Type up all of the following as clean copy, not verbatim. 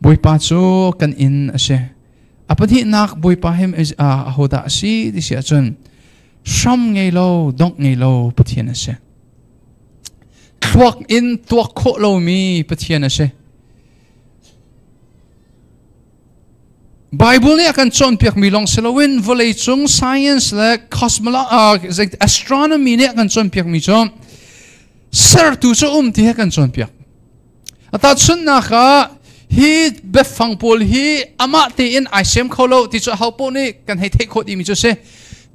Bawipa cu kan inn a si. A pahnihnak Bawipa hi ahodah a si ti si ahcun hram ngei lo, dongh ngei lo Pathian a si. Thluak in tuak khawh lomi Pathian a si. Bible nih a kan cawnpiakmi lawng si loin vawleicung science le astronomy nih a kan cawnpiakmi cu sertu cu um ti he kan cawnpiak. A tahchunhnak ah hi biafang pawl hi amah tein ai sem kho lo ti cu aho paoh nih kan hei theih khawh dihmi cu a si.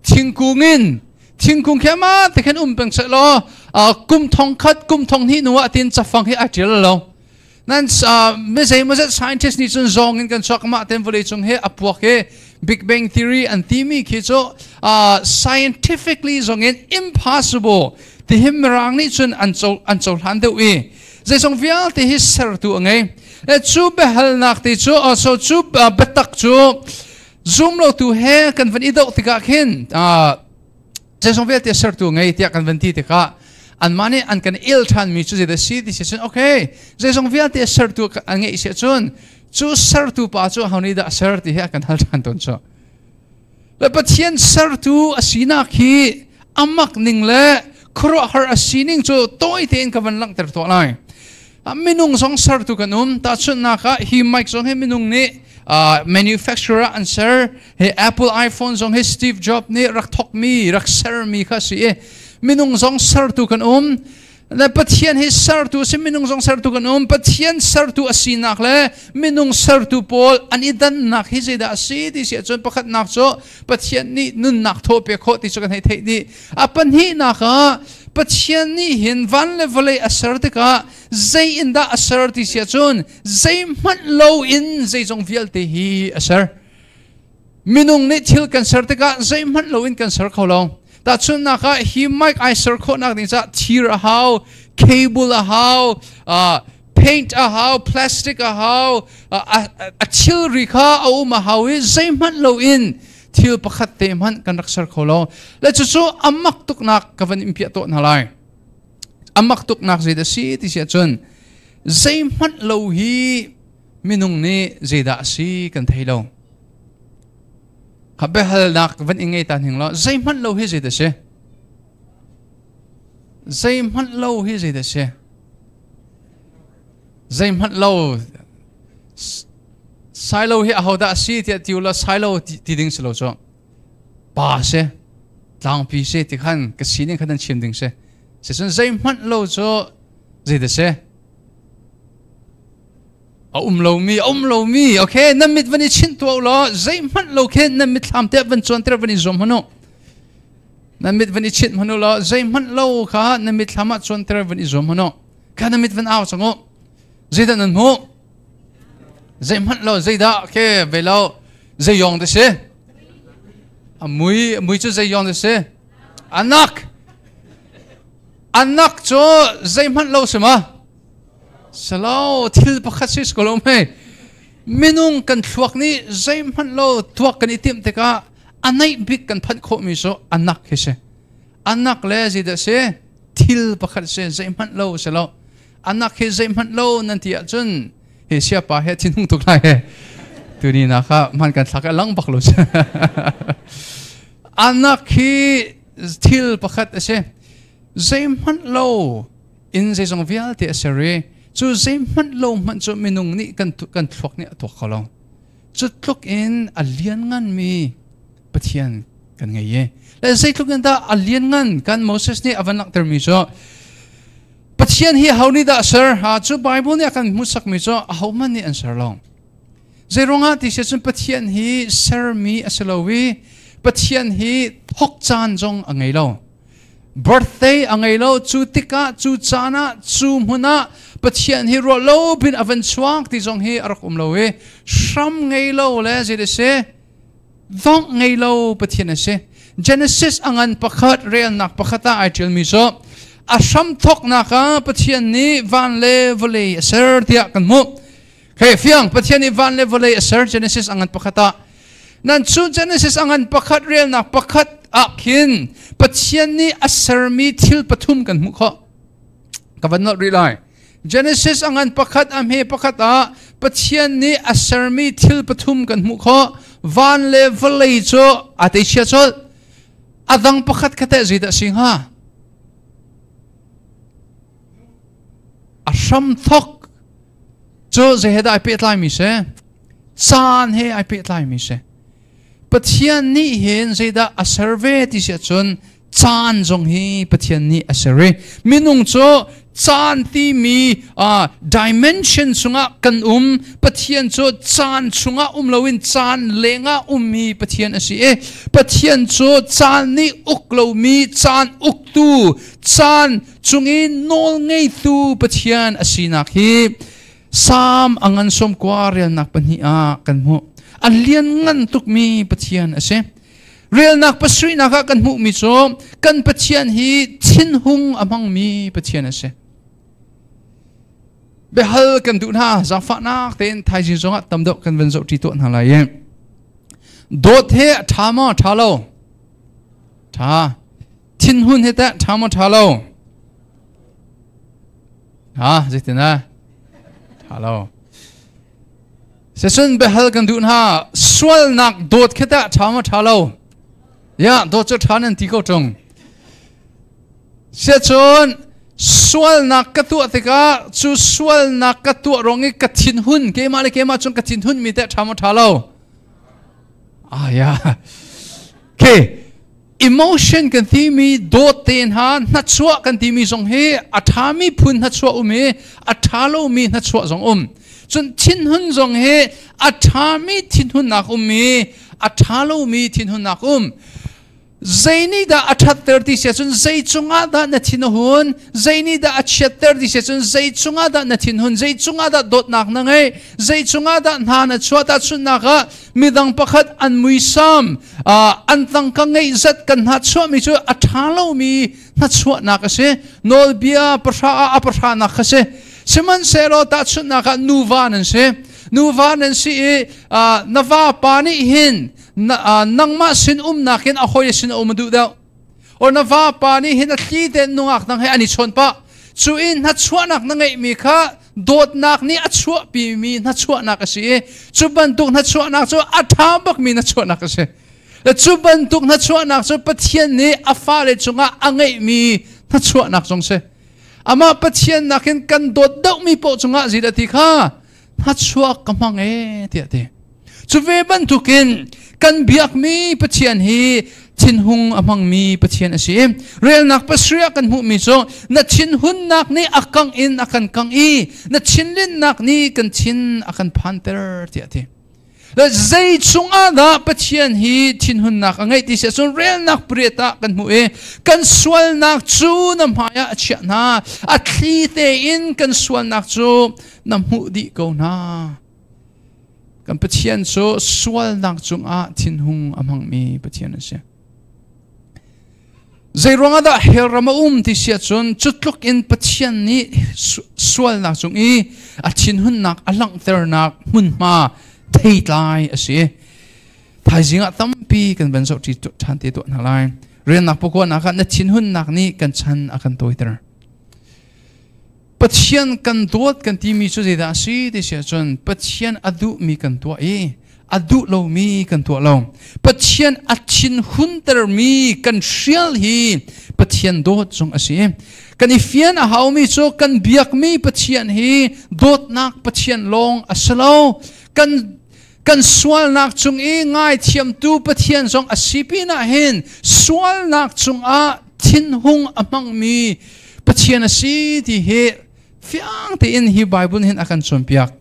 Thingkung in thingkung khi amah te khan um peng seh law kum thong khat kum thong hnih hnu ah tin cafang hi ai ṭial lo. Nan mi zeimawzat scientist nih cun zawng in kan chuak mah ten vawlei cung hi a puak hi Big Bang Theory an timi khi cu scientifically zong in impossible ti hi mirang nih cun an co an cohlan deuh i zeizong vialte hi sertu a ngei. Le cu biahalnak te cu so cu biatak cu zum lo tu he kan van i doh tikah khin zeizong vialte sertu ngei tiah kan van ti tikah anmah nih an kan el ṭhanmi cu zeidah si ti si cun okay zeizong vialte sertu an ngeih si cun cu sertu pa cu ho nih dah ser ti hi a kan hal ṭhan tawn cu. Le Pathian sertu a sinak hi amak ning le khuaruahhar a sining cu tawi tein ka van langhter tuah lai. Minung zong sertu kan um. Tahchunhnak ah hi mic zong hi minung nih manufacturer an ser. Hi Apple iPhone zong hi Steve Jobs nih rak thokmi, rak sermi kha si i minung zong sertu kan um. Le Pathian hi sertu si, minung zong sertu kan um. Pathian sertu a sinak le minung sertu pawl an i dannak hi zeidah a si ti si ahcun pakhatnak cu Pathian nih nunnak thaw pe khawh ti cu kan hei theih dih. A pahnihnak ah Pathian nih hin van le vawlei a ser tikah zei in dah a ser ti si ahcun zeihmanh lo in zeizong vialte hi a ser. Minung nih thil kan ser tikah zeihmanh lo in kan ser kho lo. Tahchunhnak ah hi mic ai ser khawhnak ding caah thir a hau, cable a hau, paint a hau, plastic a hau, a thilri kha a um a hau i zeihmanh lo in thil pakhat te hmanh kan rak ser kho lo. Le cucu a mak tuknak ka van in piah tawh hna lai. A mak tuknak zei dah si ti si ahcun zeihmanh lo hi minung nih zeidah a si kan thei lo. Kha biahalnak van i ngei ta hning law zeihmanh lo hi zeidah si? Zeihmanh lo hi zeidah si? Zeihmanh lo Silo hi ahodah a si tiah ti ulaw silo ti ding si lo cu pa si tlangpi si ti khan ka sining khan nan chim ding si. Sicun zeihmanh lo cu zeidah si? A um lomi, a um lomi. Okay, nan mit van i chinh tuah law zeihmanh lo khin nan mitthlam te van cuanter van i zuam hmanu. Nan mit van i chinh hmanu law zeihmanh lo kha nan mitthlam ah cuanter van i zuam hmanu. Kha nan mit van au cang u. Zeidah nan hmuh? Zeihmanh lo, zeidah ke ve lo, zeiyong te si? A mui, a mui cu zeiyong te si? Anak. Anak cu zeihmanh lo si ma? Salo, thil pakhat si ko lo mei. Minung kan thluak nih zeihmanh lo tuak kan i timh tikah a naih bik kan phanh khawhmi cu anak hi si. Anak le zeidah si? Thil pakhat si, zeihmanh lo si lo. Anak hi zeihmanh lo nan ti ahcun hi siapa he thinhung tuk lai he. Tuni na kha hman kan thlak lang bak lo si. Anak hi thil pakhat a si. Zeihmanh lo in zeizong vialte a ser i cu zeihmanh lo hmanh cu minung nih kan kan thluak nih a tuak kho lo. Cu tluk in a liannganmi Pathian kan ngei i le zeitluk in dah a lianngan kan Moses nih a van langhtermi cu Pathian hi ho nih dah ser? Ha cu Bible nih a kan hmuhsakmi cu ahohmanh nih an ser lo. Zeiruangah ti si cun Pathian hi sermi a si lo i Pathian hi thok caan zong a ngei lo. Birthday a ngei lo. Cu tikah, cu caan ah, cu hmun ah Pathian hi ruah lo bin a van chuak ti zong hi a rak um lo i hram ngei lo le zei si dongh ngei lo Pathian a si. Genesis a ngan pakhat relnak pakhat ah ai ṭialmi cu a hram thawknak ah Pathian nih van le vawlei a ser tiah kan hmuh. Hei fiang, Pathian nih van le vawlei a ser Genesis a ngan pakhat ah. Nan cu Genesis a ngan pakhat relnak pakhat ah khin Pathian nih a sermi thil pathum kan hmuh khawh. Ka van nolh rih lai. Genesis a ngan pakhat a hme pakhat ah Pathian nih a sermi thil pathum kan hmuh khawh. Van le vawlei cu aa te chia colh. A dang pakhat kha teh zeidah si hnga? A hramthok cu zei he dah ai pehtlaimi si? Caan he ai pehtlaimi si. Pathian nih hin zeidah a ser ve ti si ahcun caan zong hi Pathian nih a ser i minung cu caan timi dimension chungah kan um. Pathian cu caan chungah um loin caan lengah ummi Pathian a si i Pathian cu caan nih uk lomi, caan uktu, caan cung i nawl ngeitu Pathian a sinak hi Salm a ngan 90 relnak 2 ah kan hmuh. A lianngan tukmi Pathian a si. Relnak pasarihnak ah kan hmuhmi cu kan Pathian hi thinhung a hmangmi Pathian a si. Biahal kan duh hna, zaangfahnak tein thaizing zongah tam deuh kan van zoh ṭi tuah hna lai i dawt he a ṭha maw ṭha lo? Ṭha. Thinhun he teh ṭha maw ṭha lo? Ha, zeitin ah? Ṭha lo. Sicun biahal kan duh hna, sualnak dawt khi tah ṭha maw ṭha lo? Ya, dawt cu ṭha nan ti ko ṭung. Siacun sualnak ka tuah tikah cu sualnak ka tuah ruang i ka thinhun, keimah le keimah cun ka thinhun mi teh ṭha maw ṭha lo? Ah, ya. Okay. Emotion kan timi dawt te hna, hnachuah kan timi zong hi a ṭhami phun hnachuah um i a ṭha lomi hnachuah zong um. Cun thinhun zong hi a ṭhami thinhunnak um i a ṭha lomi thinhunnak um. Zei nih dah a ṭhatter ti si ahcun zei cungah dah na thin a hun? Zei nih dah a chiatter ti si ahcun zei cungah dah na thinhun? Zei cungah dah dawtnak na ngeih? Zei cungah dah hna na chuah? Tahchunhnak ah midang pakhat an muisam, an tangka ngeih zat kan hnachuahmi cu a ṭha lomi hnachuahnak a si. Nawlbia pahra ah a pahranak kha si. Sihmanhsehlaw tahchunhnak ah nuva nan si. Nuva nan si i na vapa nih hin nangmah sin umnak in a hawi sin um a duh deuh. Or na vapa nih hin a thli tein nungak nang he an i chawn pah. Cu i hnachuahnak na ngeihmi kha dawtnak nih a chuahpimi hnachuahnak a si i cu bantuk hnachuahnak cu a ṭha bakmi hnachuahnak a si. Le cu bantuk hnachuahnak cu Pathian nih a fale cungah a ngeihmi hnachuahnak zong si. Amah Pathian nakin kan dawt deuhmi paoh cungah zeidah ti kha hnachuak ka hmang e tiah ti. Cu ve bantukin kan biakmi Pathian hi thinhung a hmangmi Pathian a si. Relnak pasarih ah kan hmuhmi cu na thinhunnak nih a kang in a kan kang i na thinlinnak nih kan thin a kan phanter tiah a ti. Le zei chungah dah Pathian hi thinhunnak a ngeih ti si ahcun relnak pariat ah kan hmuh i kan sualnak cu na hmaiah a chiah hna, a thli tein kan sualnak cu na hmuh dih ko hna. Kan Pathian cu sualnak cungah thinhung a hmangmi Pathian a si. Zeiruangah dah hell ram a um ti si ahcun cu tluk in Pathian nih sualnak cung i a thinhunnak a langhternak hmunhma theitlai a si. Thaizing ah tampi kan van zoh ṭhan te tuah hna lai. Riannak pakuanak ah na thinhunnak nih kan chan a kan tawiter. Pathian kan dawt kan timi cu zeidah a si ti si ahcun Pathian a duhmi kan tuah i a duh lomi kan tuah lo. Pathian a thinhuntermi kan hrial hi Pathian dawt zong a si. Kan i fian a haumi cu kan biakmi Pathian hi dawtnak Pathian lawng a si lo. Kan sualnak cung i ngaithiamtu Pathian zong a si pinah hin sualnak cungah thinhung a hmangmi Pathian a si ti hi fiang tein hi Bible hin a kan cawnpiak.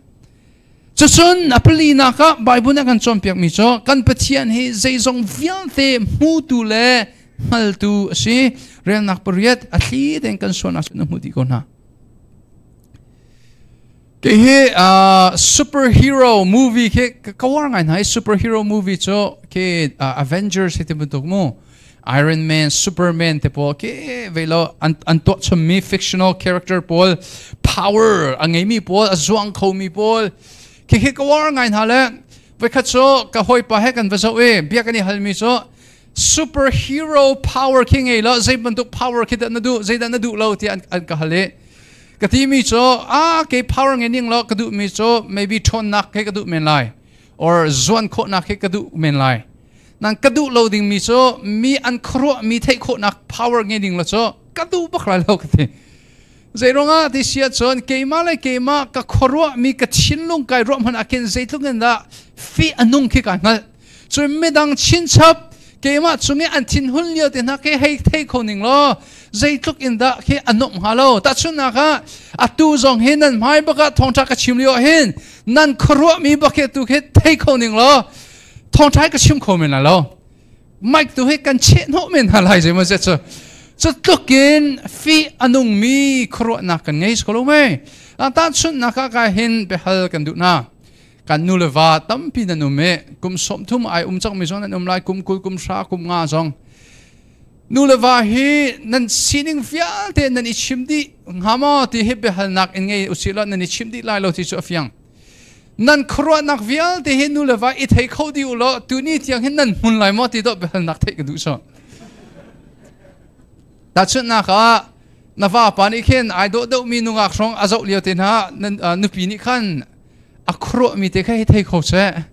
Cucun a palinak ah Bible nih a kan cawnpiakmi cu kan Pathian hi zeizong vialte hmutu le hngaltu a si. Relnak pariat a thli tein kan sualnak cu na hmuh dih ko hna. Kei hi superhero movie khi ka war ngai hna i superhero movie cu khi Avengers hi ti bantuk mu, Iron Man, Superman te pawl khi ve lo an tuah chommi fictional character pawl, power a ngeimi pawl, a zuang khomi pawl khi khi ka war ngai hna. Le voikhat cu ka hawipa he kan va zoh i bia kan i halmi cu superhero power khi ngei lo zei bantuk power khi dah na duh, zei dah na duh lo tiah an ka hal i. Ka ti mi cu a ke power nge ning lo ka duh mi cu maybe ṭhawnnak he ka duh men lai or zuan khawhnak he ka duh men lai. Nang ka duh lo ding mi cu mi an khuaruah mi theih khawhnak power nge ding lo cu ka duh bak lai lo ka ti. Zeiruangah ti sia cun keimah le keimah ka khuaruah mi ka thinlung kai ruah hmanh ah khin zeitluk in dah fih a nung khi ka hngalh. Cun midang chinchap keimah chung i an thinhun lio te hna khi hei thei kho ning law zeitluk in dah khi a nuamh hnga lo. Tahchunhnak ah atu zong hi nan hmai bak ah thawngṭha ka chim lio ah hin nan khuaruah mi bak hi atu khi thei kho ning law thawngṭha ka chim kho men lai lo. Mic tu hi kan cheh hnawh men hna lai zei maw zet cu. Cu tluk in fih a nungmi khuaruahnak kan ngei ko lo mei. Tahchunhnak ah ka hin biahal kan duh hna. Kan nu le va tampi nan um i kum 30 ai um cangmi zong nan um lai, kum 20, kum 10, kum 5 zong. Nu le va hi nan sining vialte nan i chim dih hnga maw ti hi biahalnak in ngei usih law nan i chim dih lai lo ti cu a fiang. Nan khuaruahnak vialte hi nu le va i thei kho dih u law tuni tiang hin nan hmun lai maw ti dawh biahalnak theih ka duh so. Tahchunhnak ah na vapa nih khin ai dawh deuhmi nungak hrawng a zoh lio te hna nan nupi nih khan a khuaruahmi te kha hi thei kho seh.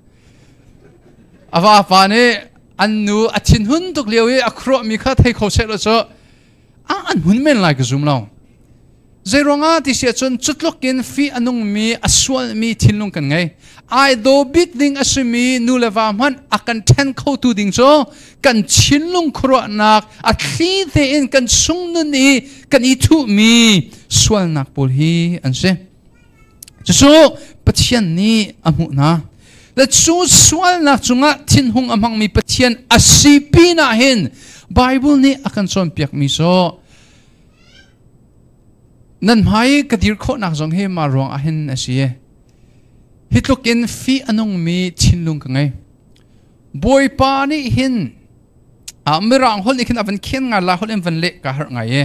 A vapa nih an nu a thinhun tuk lio i a khuaruahmi kha thei kho seh law cu an hun men lai ka zum lo. Zeiruangah ti si ahcun cutluk in fih a nungmi a sualmi thinlung kan ngei. Ai daw bik ding a simi nu le va hmanh a kan ṭhen khotu ding cu kan thinlung khuaruahnak a thli tein kan chung nun i kan i thuhmi sualnak pawl hi an si. Cucu Pathian nih a hmuh hna. Le cu sualnak cungah thinhung a hmangmi Pathian a si pinah hin Bible nih a kan cawnpiakmi cu Nan hmai ka dir khawhnak zong hi mah ruang ah hin a si. Hi tluk in fih a nungmi thinlung ka ngei. Bawipa nih hin Mirang holh nih khin a van khen ngai la holh in van leh ka harh ngai e.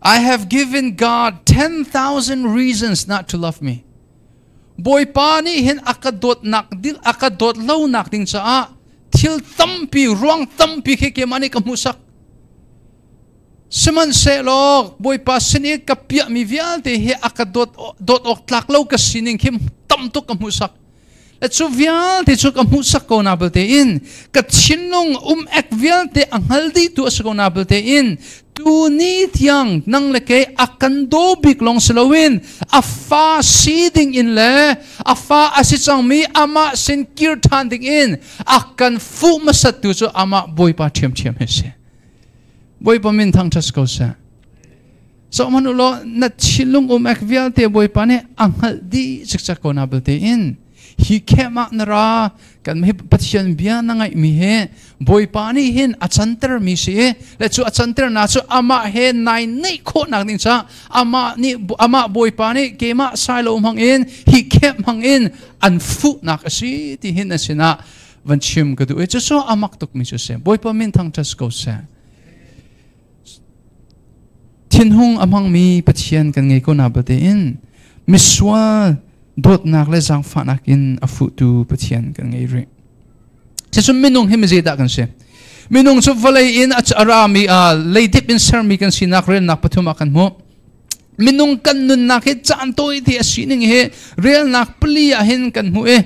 I have given God 10,000 reasons not to love me. Bawipa nih hin a ka dawtnak dil a ka dawt lonak ding caah thil tampi ruang tampi khi keimah nih ka hmuhsak. Sihmanhsehlaw Bawipa sin i ka piahmi vialte hi a ka dawt, dawt awk tlak lo ka sining khi tam tuk ka hmuhsak. Le cu vialte cu ka hmuhsak ko na belte in ka thinlung um ek vialte a hngal dih tu a si ko na belte in tu ni tiang nang le kei a kan daw bik lawng si loin a fa si ding in le a fa a si cangmi amah sin kir ṭhan ding in a kan fuh hmasat tu cu amah Bawipa ṭhiamṭhiam hi a si. Bawipa min thangṭhat ko seh. Zohhmanh u law na thinlung um ek vialte Bawipa nih a hngalh dih cikcek ko na belte in hi khem ah na ra kan hi Pathian bia na ngaihmi hi Bawipa nih hin a canter mi si i le cu a canter na cu amah he nai neih khawhnak ding caah amah nih amah Bawipa nih keimah sailo hmang in hi khem hmang in an fuhnak a si ti hin a sinah van chim ka duh i cucu a mak tukmi cu si. Bawipa min thangṭhat ko seh. Thinhung a hmangmi Pathian kan ngei ko na batein misual dawtnak le zaangfahnak in a fuhtu Pathian kan ngei rih. Cucu minung hi mizeidah kan si? Minung cu vawlei in a rami leidip in sermi kan sinak relnak pathum ah kan hmuh. Minung kan nunnak hi caan tawi te a sining hi relnak pali ah hin kan hmuh i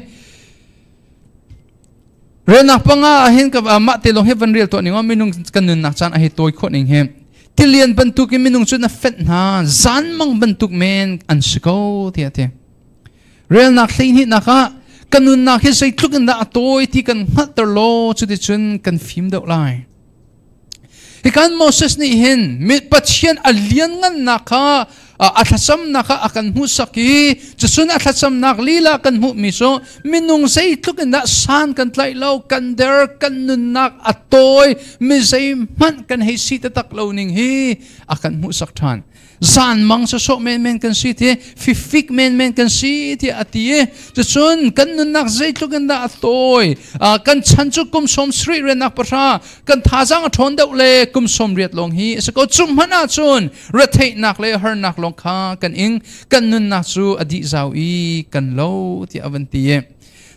Relnak panga ah hin ka mah te lawng hi van rel tuah ning minung kan nunnak caan a hi tawi khawh ning hi tilian bantuk in minung cu na fenh hna zanmang bantuk men an si ko tiah ti relnak 12 nak ah kan nunnak hi zeitluk in dah a tawi ti kan hngalhter law cuticun kan fim deuh lai. Hikan Moses nih hin Pathian a lianngannak kha a thlacamnak kha a kan hmuhsak i cucun a thlacamnak lila kan hmuhmi cu minung zeitluk in dah san kan tlaih lo, kan der, kan nunnak a tawi, mi zeihmanh kan hei si taktak lo ning hi a kan hmuhsak ṭhan. Zanmang sawsawh menmen kan si ti, fifik menmen kan si ti a ti i cucun kan nunnak zeitluk in dah a tawi, kan chan cu kum 70 riannak 10, kan thazaang a ṭhawn deuh le kum 80 lawng hi a si ko. Cu hmanh ahcun retheihnak le harnak lawng kha kan ing, kan nunnak cu a dih zau i kan lo tiah a van ti i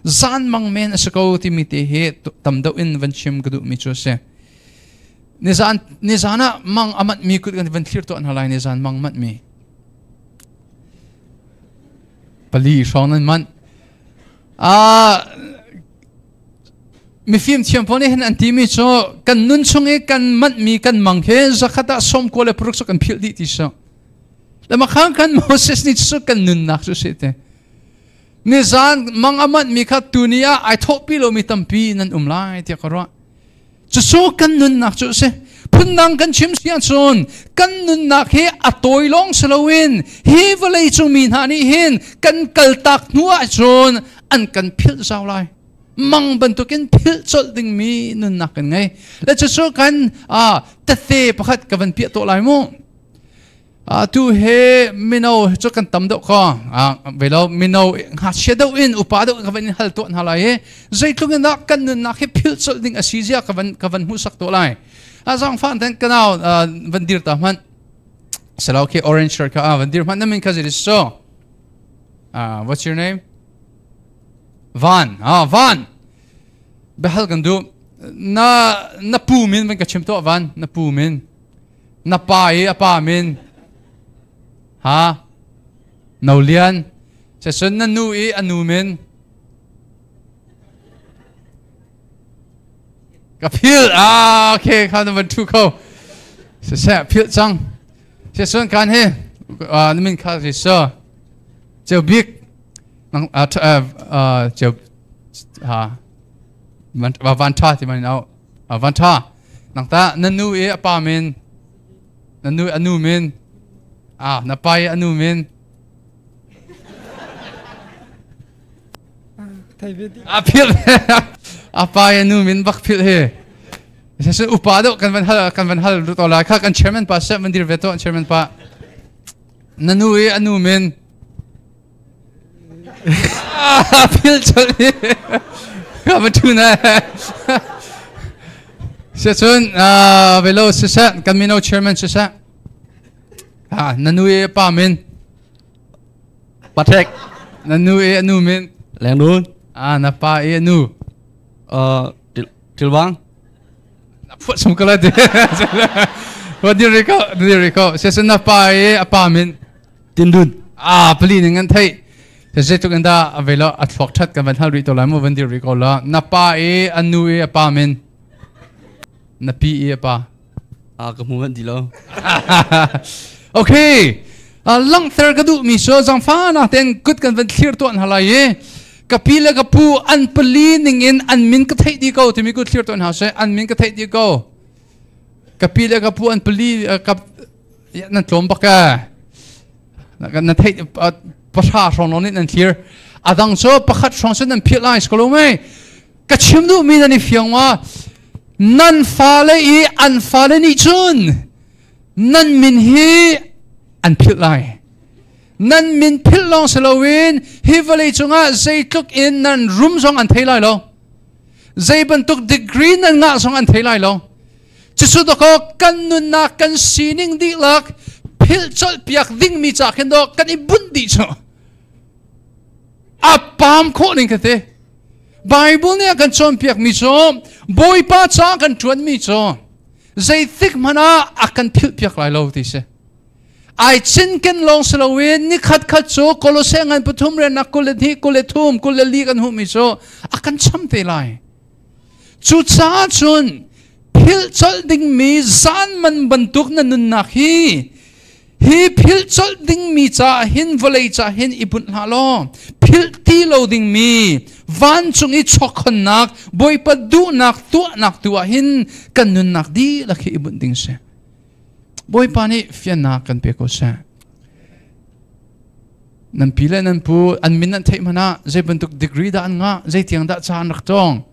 zanmang men a si ko timi te hi tam deuh in van chim ka duhmi cu a si. Nizan nizan ah mang a manh mi kut kan van thlir tuah hna lai, nizan mang manh mi. Pali hrawng nan manh. Mifim thiam pawl nih hin an timi cu kan nun chung i kan manhmi kan mang hi zakhat ah 96 cu kan philh dih ti si. Le makhang kan Moses nih cu kan nunnak cu si te. Nizan mang a manhmi kha tuni ah ai thawhpi lomi tampi nan um lai tiah ka ruah. Cucu kan nunnak cu a si. Phundang kan chim si ahcun kan nunnak hi a tawi lawng si loin hi vawlei cung mi hna nih hin kan kaltak hnu ahcun an kan philh zau lai. Mang bantukin philh colh dingmi nunnak kan ngei. Le cucu kan tete pakhat ka van piah tawh lai mu. Tu he mino cu kan tam deuh ko ve lo mino ngakchia deuh in upa deuh ka van in hal tuah hna lai i zeitluk in dah kan nunnak hi philh colh ding a si zia ka van ka van hmuhsak tuah lai. A zang fan ten kanau van dir ta hmanh selo khi orange shirt kha van dir hmanh. Na min kha zit so? What's your name? Van. Van, behal kan du na na pu min van ka chim to. Van, na pu min, na pa i a pa min? Ha, No Lian. Cun na nu i a nu min? Ka phil. Ah, okay, kha na van thu kho siseh, phil cang. Cun kan hi na min kha si so? Ceu Bik. Nang ceu ha van tha ti man au van tha. Nang ta, na nu i a pa min, na nu a nu min? Ah, na pa i a nu min? A phil, a pa i a nu min bak phil hi. Se upa deuh kan van hal, kan van hal to lai kha. Kan chairman pa se man dir ve to. Chairman pa, na nu i a nu min? Phil chol hi ka va thu na se. Cun velo siseh, kan mino chairman siseh, na nu i pa min? Patrick. Na nu i a nu min? Lengrun. Na pa i a nu? Tilwang. Na phuah sum ka la ti wa dir ko, dir ko. Se na pa i a pa min? Tindun. Pali ning an thei se tuk in da avelo a thluak that kan van hal ri to lai mu. Van dir ri ko la. Na pa i a nu i a pa min, na pi i a pa? Ka hmu man ti lo. Okay, langter ka duh mi so zangfa na ten kut kan van thlir tuan halai i ka pi le ka pu an pali ning in an min ka theih di ko timi ku thlir tuan ha se. An min ka theih di ko, ka pi le ka pu an pali ka nan tlawm bak ka na theih 3 hrawng lawng nih nan thlir. Adang cu pakhat hrawng cu nan philh lai ko lo mei. Ka chim duh mi nan i fiang ma? Nan fale i an fale nih cun nan min hi an philh lai. Nan min philh lawng si loin hi vawlei cungah zeitluk in nan rum zong an thei lai lo, zei bantuk degree nan ngah zong an thei lai lo. Cucu dakaw kan nunnak kan sining dihlak philh colh piak dingmi ca khin dawh kan i bunh dih cu a pam khawh ning ka ti. Bible nih a kan cawnpiak mi cu Bawipa ca kan ṭuan mi cu zeitik hmanh ah a kan philh piak lai lo ti si. Ai cinken lawng si loin ni khat khat cu Kolose ngan 3 riannak 22, 23, 24 kan hmuhmi cu a kan cham te lai. Cucaah cun philh colh dingmi zan man bantuk na nunnak hi hi philh colh dingmi caah hin vawlei caah hin i bunh hlah law philh ti lo dingmi vancung i chawkhonnak Bawipa duhnak tuahnak tu ah hin kan nunnak dihlak hi i bunh ding si. Bawipa nih fiannak kan pe ko seh. Nan pi le nan pu an min nan theih hmanh ah zei bantuk degree dah an ngah, zei tiang dah ca an rak cawng,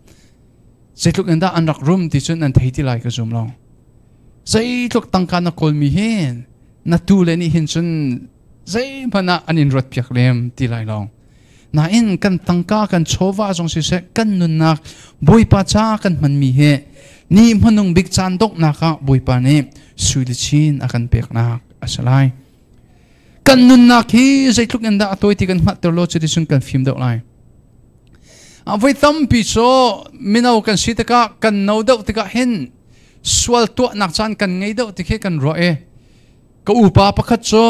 zeitluk in dah an rak rum ti cun nan thei ti lai ka zum lo. Zeitluk tangka na kawlmi hin na tu le nih hin cun zeihmanh ah an in ruat piak lem ti lai lo. Nain kan tangka, kan chawva zong siseh, kan nunnak Bawipa ca kan hmanmi hi ni hmanung bik caan donghnak ah Bawipa nih sui le chin a kan peknak a si lai. Kan nunnak hi zeitluk in dah a tawi ti kan hngalhter lo cu ti cun kan fim deuh lai. Voi tampi cu mino kan si tikah, kan no deuh tikah hin sual tuahnak caan kan ngei deuh ti khi kan ruah i ka upa pakhat cu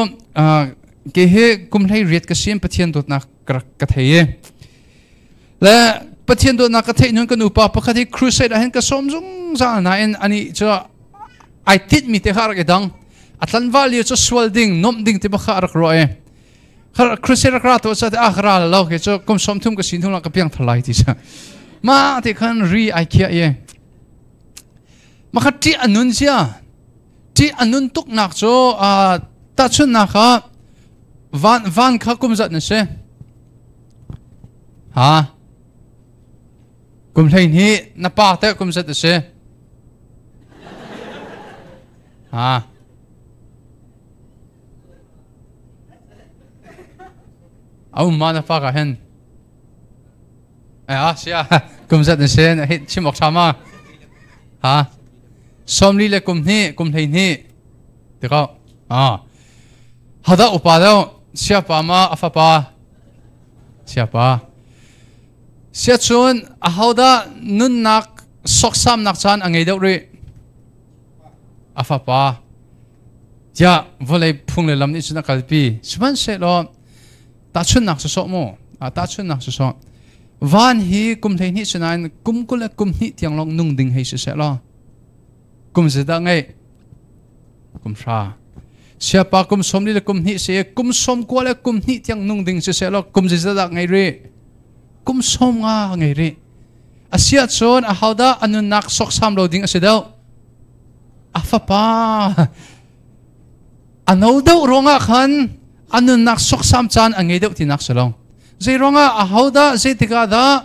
ke he kum 18 ka sim Pathian dawtnak Ka thei e. Le Pathian dawtnak ka theih nun kan upa pakhat hi crusade ah hin ka sawm zungzal nain ani cu ai tit mi te kha rak i dang. A tlanval lio cu sual ding, nomh ding ti bak kha rak ruah e. Crusade rak ra to sa te ah ra lo ke cu kum 30 ka sin thung la ka piang thar lai ti sa. Ma te khan ri ai khia ye. Ma kha ti anun sia. Ti anun tuk nak cu ta chun nak ah van van kha kum zat na si. Ha? Kum hlein hi na pa te kum zat a si. Ha? A um ma na fa ka hen. A sia kum zat na si na hit chim ok tha ma. Ha? 40 le kum hnih kum 12 ti ko. Ah. Hada upa deuh siapa ma a fapa siapa siacun ahodah nunnak soksamnak caan a ngei deuh rih a fapa tiah vawlei phung le lam nih cun a kalpi sihmanhsehlaw tahchunhnak si sawh mu tahchunhnak si sawh van hi kum 12 sinain kum 20 le kum 2 tiang lawng nung ding hei si seh law kum zeidah ngeih kum 10 siapa kum 40 le kum 2 si kum 90 le kum 2 tiang nung ding si seh law kum zeidah ngei rih kum 50 ngei rih asia cun ahodah a nunnak soksam lo ding a si deuh a fapa a no deuh ruangah khan a nunnak soksam caan a ngei deuh tinak si lo zei ruangah ahodah zeitikah dah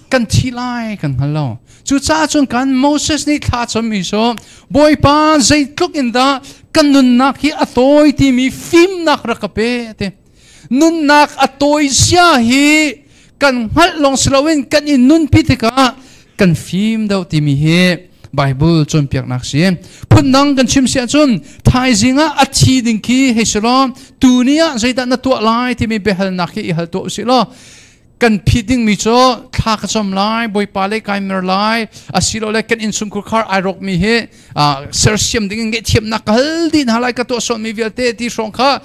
kan thi lai kan hngal lo cucaah cun kan Moses nih thla cammi cu Bawipa zeitluk in dah kan nunnak hi a tawi timi fimnak rak ka pe te nunnak a tawi zia hi kan hngalh lawng si loin kan i nunpi tikah kan fim deuh timi hi Bible cawnpiaknak si phundang kan chim si ahcun thaizing ah a thi ding khi hei si law tuni ah zeidah na tuah lai timi biahalnak hi i hal tuah usih law kan phit dingmi cu thla ka cam lai Bawipa le kai mer lai asilole kan innchungkhur khar ai rawkmi hi sersiam ding in ngaihthiamnak ka hal dih hna lai ka tuah sualmi vialte ti hrawng kha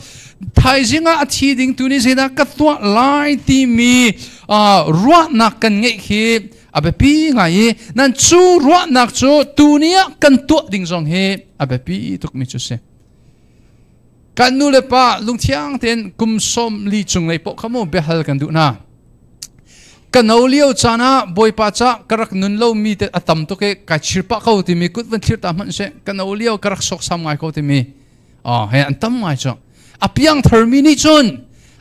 thaizing ah a thi ding tu nih zeidah ka tuah lai timi ruahnak kan ngeih khi a biapi ngai i nan cu ruahnak cu tuni ah kan tuah ding zong hi a biapi tukmi cu si. Kan nu le pa lungthiang tein kum 40 cung lei poh kha mu biahal kan duh hna. Ka no lio caan ah Bawipa ca ka rak nun lomi te a tam tuk i kai chir pah ko timi kut van thlir ta hmanh seh ka no lio ka rak sawksam ngai ko timi oh he an tam ngai cu. A piangthar mi nih cun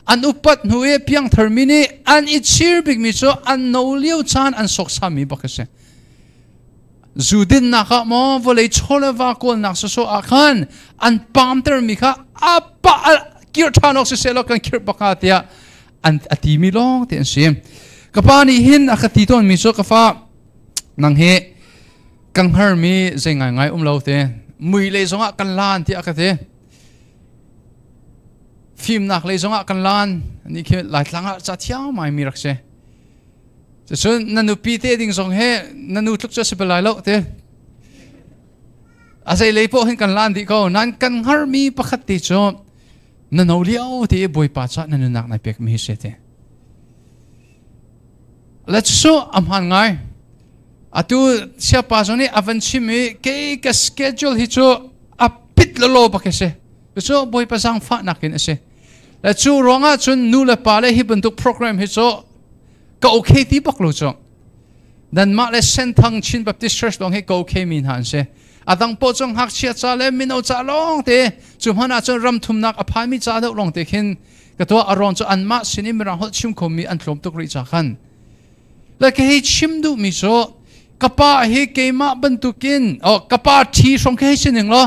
an upat hnu i piangthar mi nih an i chir bikmi cu an no lio caan an sawksam mi bak a si. Zu dinnak ah maw vawlei chaw le va kawlnak sawsawh ah khan an pamtermi kha a pa kir ṭhan awk siseh law kan khirh bak hnga tiah an a timi lawng te an si. Ka pa nih hin a ka ti tawnmi cu ka fa nang hi kan hngarmi zei ngaingai um lo te mui lei zongah kan lan tiah a ka ti. Fimnak lei zongah kan lan ni khi Laitlang ah ca thiam mai mi rak si. Cucun na nupi te ding zong he na nu tluk cu a si bal lai lo te. A zei lei poh hin kan lan dih ko. Nan kan hngarmi pakhat te cu na no lio te i Bawipa caah na nunnak nai pekmi hi si te. Le cu a hmaan ngai. Atu siapa zong nih a van chim i kei ka schedule hi cu a pit lolo bak hi si. Cu Bawipa zaangfahnak in a si. Le cu ruangah cun nu le pa le hi bantuk program hi cu ka okay ti bak lo cu. Nanmah le Senthang Chin Baptist Church lawng hi ka okay mi hna an si. A dang paoh cu ngakchia ca le mino ca lawng te cu hmanh ah cun ram thumnak a phanmi ca deuh lawng te khin ka tuah a ruang cu anmah sin in mirang holh chim khomi an tlawm tuk rih ca khan. Le ka hei chim duhmi cu ka pa hi keimah bantukin oh ka pa ṭhi hrawng khi hei si ning law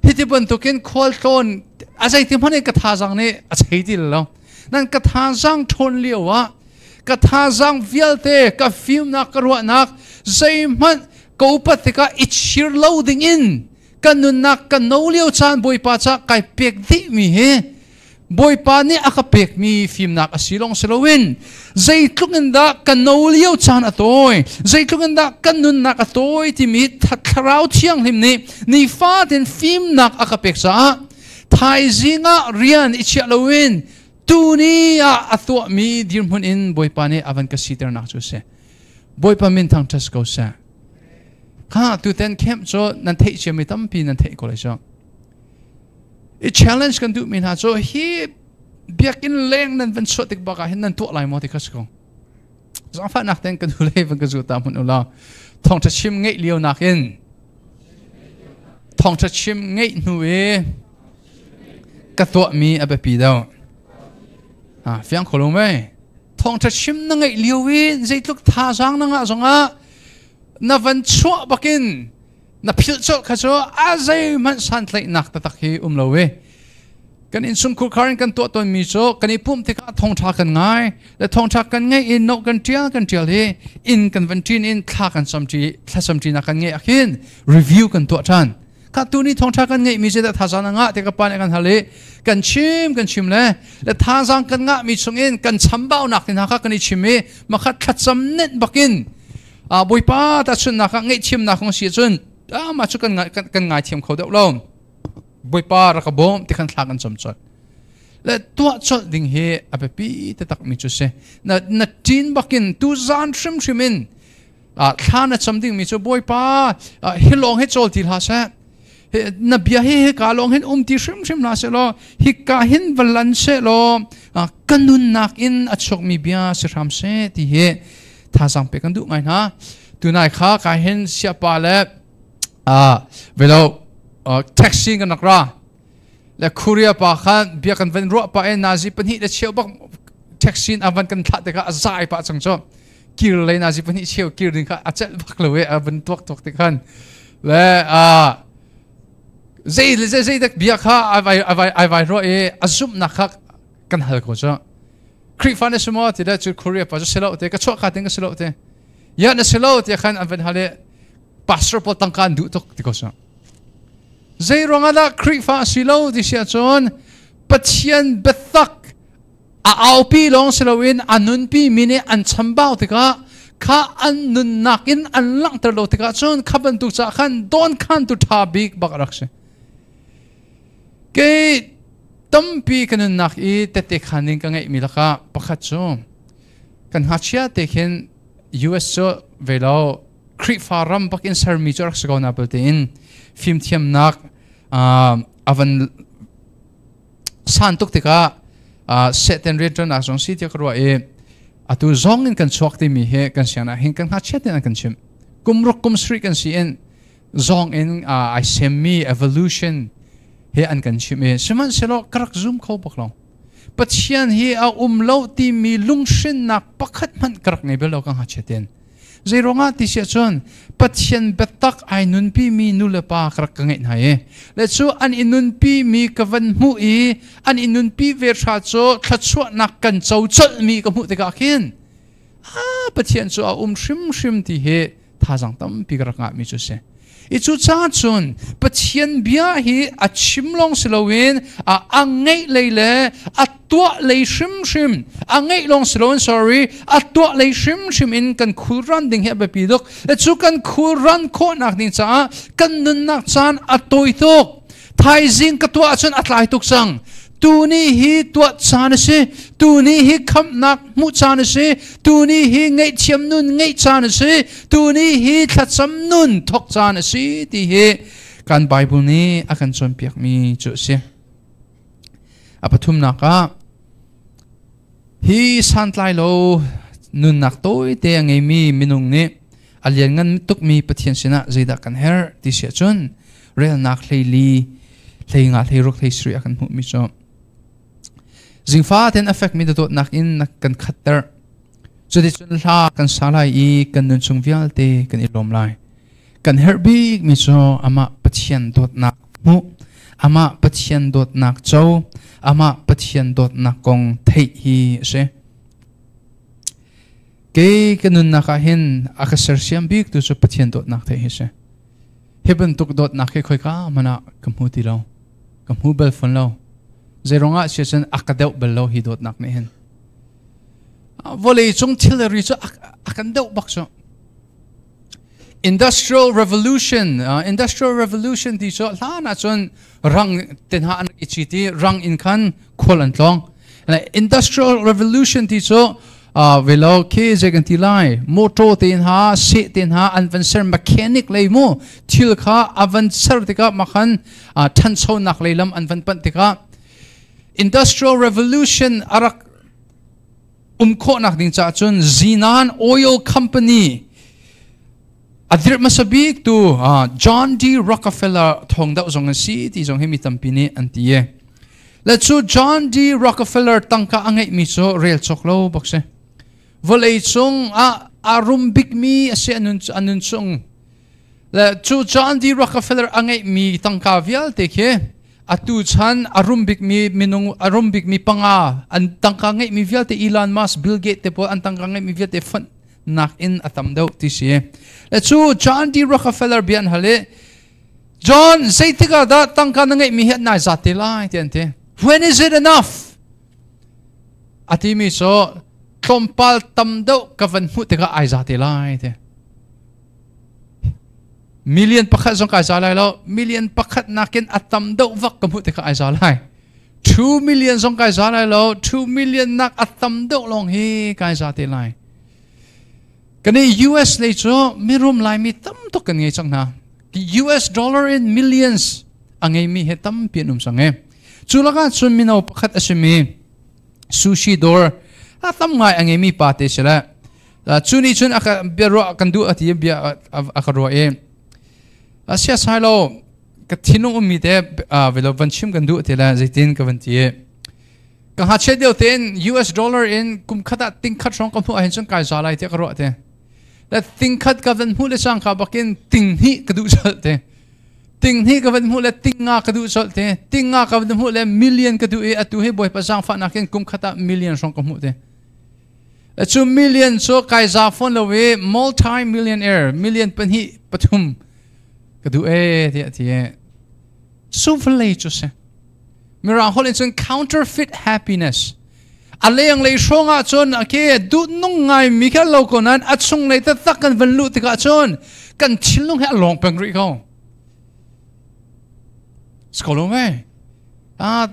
hiti bantukin khualtlawn a zeiti hmanh in ka thazaang nih a chei ti lo nan ka thazaang ṭhawn lio ah ka thazaang vialte ka fimnak ka ruahnak zeihmanh ka upat tikah i chir lo ding in ka nunnak ka no lio caan Bawipa ca kai pek dih mi hi Bawipa nih a ka pekmi fimnak a si lawng si loin zeitluk in dah ka no lio caan a tawi zeitluk in dah ka nunnak a tawi timi thlarau thianghlim nih nifatin fimnak a ka pek caah thaizing ah rian i chiah loin. Tuni ah a tuahmi dirhmun in Bawipa nih a van ka siternak cu a si. Bawipa min thangṭhat ko seh. Kha tuten camp cu nan theih ciami tampi nan theih ko lai cu. I challenge kan duhmi hna cu hi biakinn leng nan van chuah tik bak ah hin nan tuah lai maw ti kha si ko. Zaangfahnak ten kan hu van ka zu ta hmun ulaw thawngṭha chim ngeih lio nakin thawngṭha chim ngeih hnu i ka tuahmi a biapi deuh. Ah, fiang kho lo mei. Thawngṭha chim na ngeih lio i zeitluk thazaang na ngah zongah na van chuah bakin na philh colh kha cu a zeihmanh santlaihnak taktak hi um lo i kan innchungkhur khar in kan tuah tawnmi cu kan i pumh tikah thawngṭha kan ngai le thawngṭha kan ngeih in no kan ṭial kan ṭial hi inn kan van ṭin in thla kan camṭi thlacamṭinak kan ngeih ah khin review kan tuah ṭhan. Kha tu ni thawngṭha kan ngeihmi zeidah thazaang na ngah ti ka pa nih kan hal i kan chim kan chim le le thazaang kan ngahmi chungin kan chambaunak te hna kha kan i chim i makhat thlacam nenh bakin Bawipa tahchunhnak ah ngaihthiamnak kong si ahcun mah cu kan ngaithiam kho deuh lo. Bawipa rak ka bawm ti khan thla kan cam colh. Le tuah colh ding hi a biapi taktak mi cu si. Na ṭin bakin tu zan hrimhrim in thla na cam ding mi cu Bawipa hi lawng hi cawl ti hlah seh. Na bia hi hika lawng hin um ti hrimhrim hlah seh law hika hin va lan seh law ka nunnak in a chuakmi bia si hram seh ti hi thazaang pe kan duh ngai hna. Tunai kha kai hin siapa le velo taxi kan rak ra le Korea pa khan bia kan van ruah pa e nazi pahnih le cheu bak taxi in a van kan thlah tikah a zai pa cang cu kir le nazi pahnih cheu kir ding kha a celh bak lo e a van tuak tuak ti khan le zei le zei zei dak bia kha ai vai ai ai vai ruah i a zumhnak kha kan hal ko cu. Khrihfa na si maw ti le cu Korea pa cu si lo te ka chuah ka ting ka si lo te ya na si lo ti khan an van hal i pastor pawl tangka an duh tuk ti ko su. Zei ruangah dah Khrihfa si lo ti si ahcun Pathian biatak a aupi lawng si loin a nunpi mi nih an chambau tikah kha an nunnak in an langhter lo tikah cun kha bantuk caah khan dawn khan tu ṭha bik bak a rak si. Kei tampi ka nunnak i tette khan ding ka ngeihmi lakah pakhat cu kan ngakchia te khin US cu ve lo Khrihfa ram bak in sermi cu rak si ko na belte in fimthiamnak a van san tuk tikah Satan rianṭuannak zong si tiah ka ruah i atu zong in kan chuak timi hi kan siangnak hin kan ngakchia tein an kan chimh. Kum ruk kum sarih kan si in zong in ai semmi evolution he an kan chimh i sihmanhsehlaw ka rak zum kho bak lo. Pathian hi a um lo timi lunghrinnak pakhat hmanh ka rak ngei bal lo ka ngakchia tein. Zeiruangah ti si ahcun Pathian biatak ai nunpi mi nu le pa ka rak ka ngeih hna i le cu an i nunpi mi ka van hmuh i an i nunpi ve hra cu thluachuahnak kan co colhmi ka hmuh tikah khin Pathian cu a um hrimhrim ti hi thazaang tampi ka rak ngahmi cu si. I cu caah cun Pathian bia hi a chim lawng si loin a ngeih lei le a tuah lei hrimhrim, a ngeih lawng si loin, sorry, a tuah lei hrimhrim in kan khulran ding hi a biapi tuk. Le cu kan khulran khawhnak ding caah kan nunnak caan a tawi tuk. Thaizing ka tuah ahcun a tlai tuk cang. Tuni hi tuah caan a si. Tuni hi khamhnak hmuh caan a si. Tuni hi ngaihthiam nun ngeih caan a si. Tuni hi thlacam nun thawk caan a si ti hi kan Bible nih a kan cawnpiakmi cu a si. A pathumnak ah hi santlai lo nunnak tawite a ngeimi minung nih a lianngan tukmi Pathian sinah zeidah kan herh ti si ahcun relnak hleili hleinga hleiruk hleisarih a kan hmuhmi cu zingfa ten a fekmi dawtnak in na kan khatter. Cuticun hla kan sa lai i kan nun chung vialte kan i lawm lai. Kan herh bikmi cu amah Pathian dawtnak hmuh, amah Pathian dawtnak co, amah Pathian dawtnak kong theih hi a si. Kei ka nunnak ah hin a ka sersiam bik tu cu Pathian dawtnak theih hi si. Hi bantuk dawtnak hi khoika hmanh ah ka hmu ti lo. Ka hmu bal fawn lo. Zeiruang ah sia cun a ka deuh bal lo hi dawtnak nih hin. Vawlei cung thil le ri cu a kan deuh bak cu. Industrial Revolution, Industrial Revolution ti cu hlan ah cun rang te hna an i cit i rang in khan khual an tlawng. Industrial Revolution ti cu velo khi zei kan ti lai motor te ha se te ha an van ser mechanic lei mu thil kha avan ser tikah makhan thanchonak lei lam an van panh tikah Industrial Revolution arak um khawhnak ding caah cun Zinan Oil Company a dirh hmasa bik tu John D. Rockefeller thawng deuh zong an si ti zong hi mi tampi nih an ti e. Le cu John D. Rockefeller tangka a ngeihmi cu rel cawk lo bak si. Vawlei cung ah a rum bikmi a si a nun chung. Le cu John D. Rockefeller a ngeihmi tangka vialte khi atu chan a rum bikmi minung a rum bikmi panga an tangka ngeihmi vialte Elon Musk, Bill Gates te pawl an tangka ngeihmi vialte fonh nak in a tam deuh ti si. Le cu John D. Rockefeller bia an hal i John zeitik ah dah tangka na ngeihmi hi nai zat te lai ti an ti. When is it enough? A timi cu tlawmpal tam deuh ka van hmuh tikah ai za te lai ti. Million pakhat zong kai za lai lo. Million pakhat nakin a tam deuh vak ka hmuh tikah ai za lai. 2 million zong kai za lai lo. 2 million nak a tam deuh lawng hi kai za te lai. Kan i US lei cu mirum Laimi tam tuk kan ngei cang hna. US dollar in millions a ngeimi he tampi an um cang e. Cu lakah cun mino pakhat a simi sushi dawr a tam ngai a ngeimi pa te si le cu nih cun aka bia ruah kan duh a ti bia a ka ruah i a sia sai lo ka thinlung ummi te velo van chim kan duh ti le zeitin ka van ti ka hngakchia deuh tein US dollar in kum khat ah ting khat hrawng ka hmuh ahhin cun kai za lai tiah ka ruah te le ting khat ka van hmuh le cangka bakin ting hnih ka duh colh te ting hnih ka van hmuh le ting nga ka duh colh te ting nga ka van hmuh le million ka duh i atu hi bawipa zaangfahnak in kum khat ah million hrawng ka hmuh te cu million cu kai za fawn lo i multi millionaire million pahnih pathum ka duh e tiah ti e suflei cu si Mirang holh in cun counterfeit happiness. A leng lei hrawng ah cun ake duh nung ngai mi kha lo ko nain a chung lei taktak kan van luh tikah cun kan thinlung he a lawng peng rih ko. Skolo me. Ah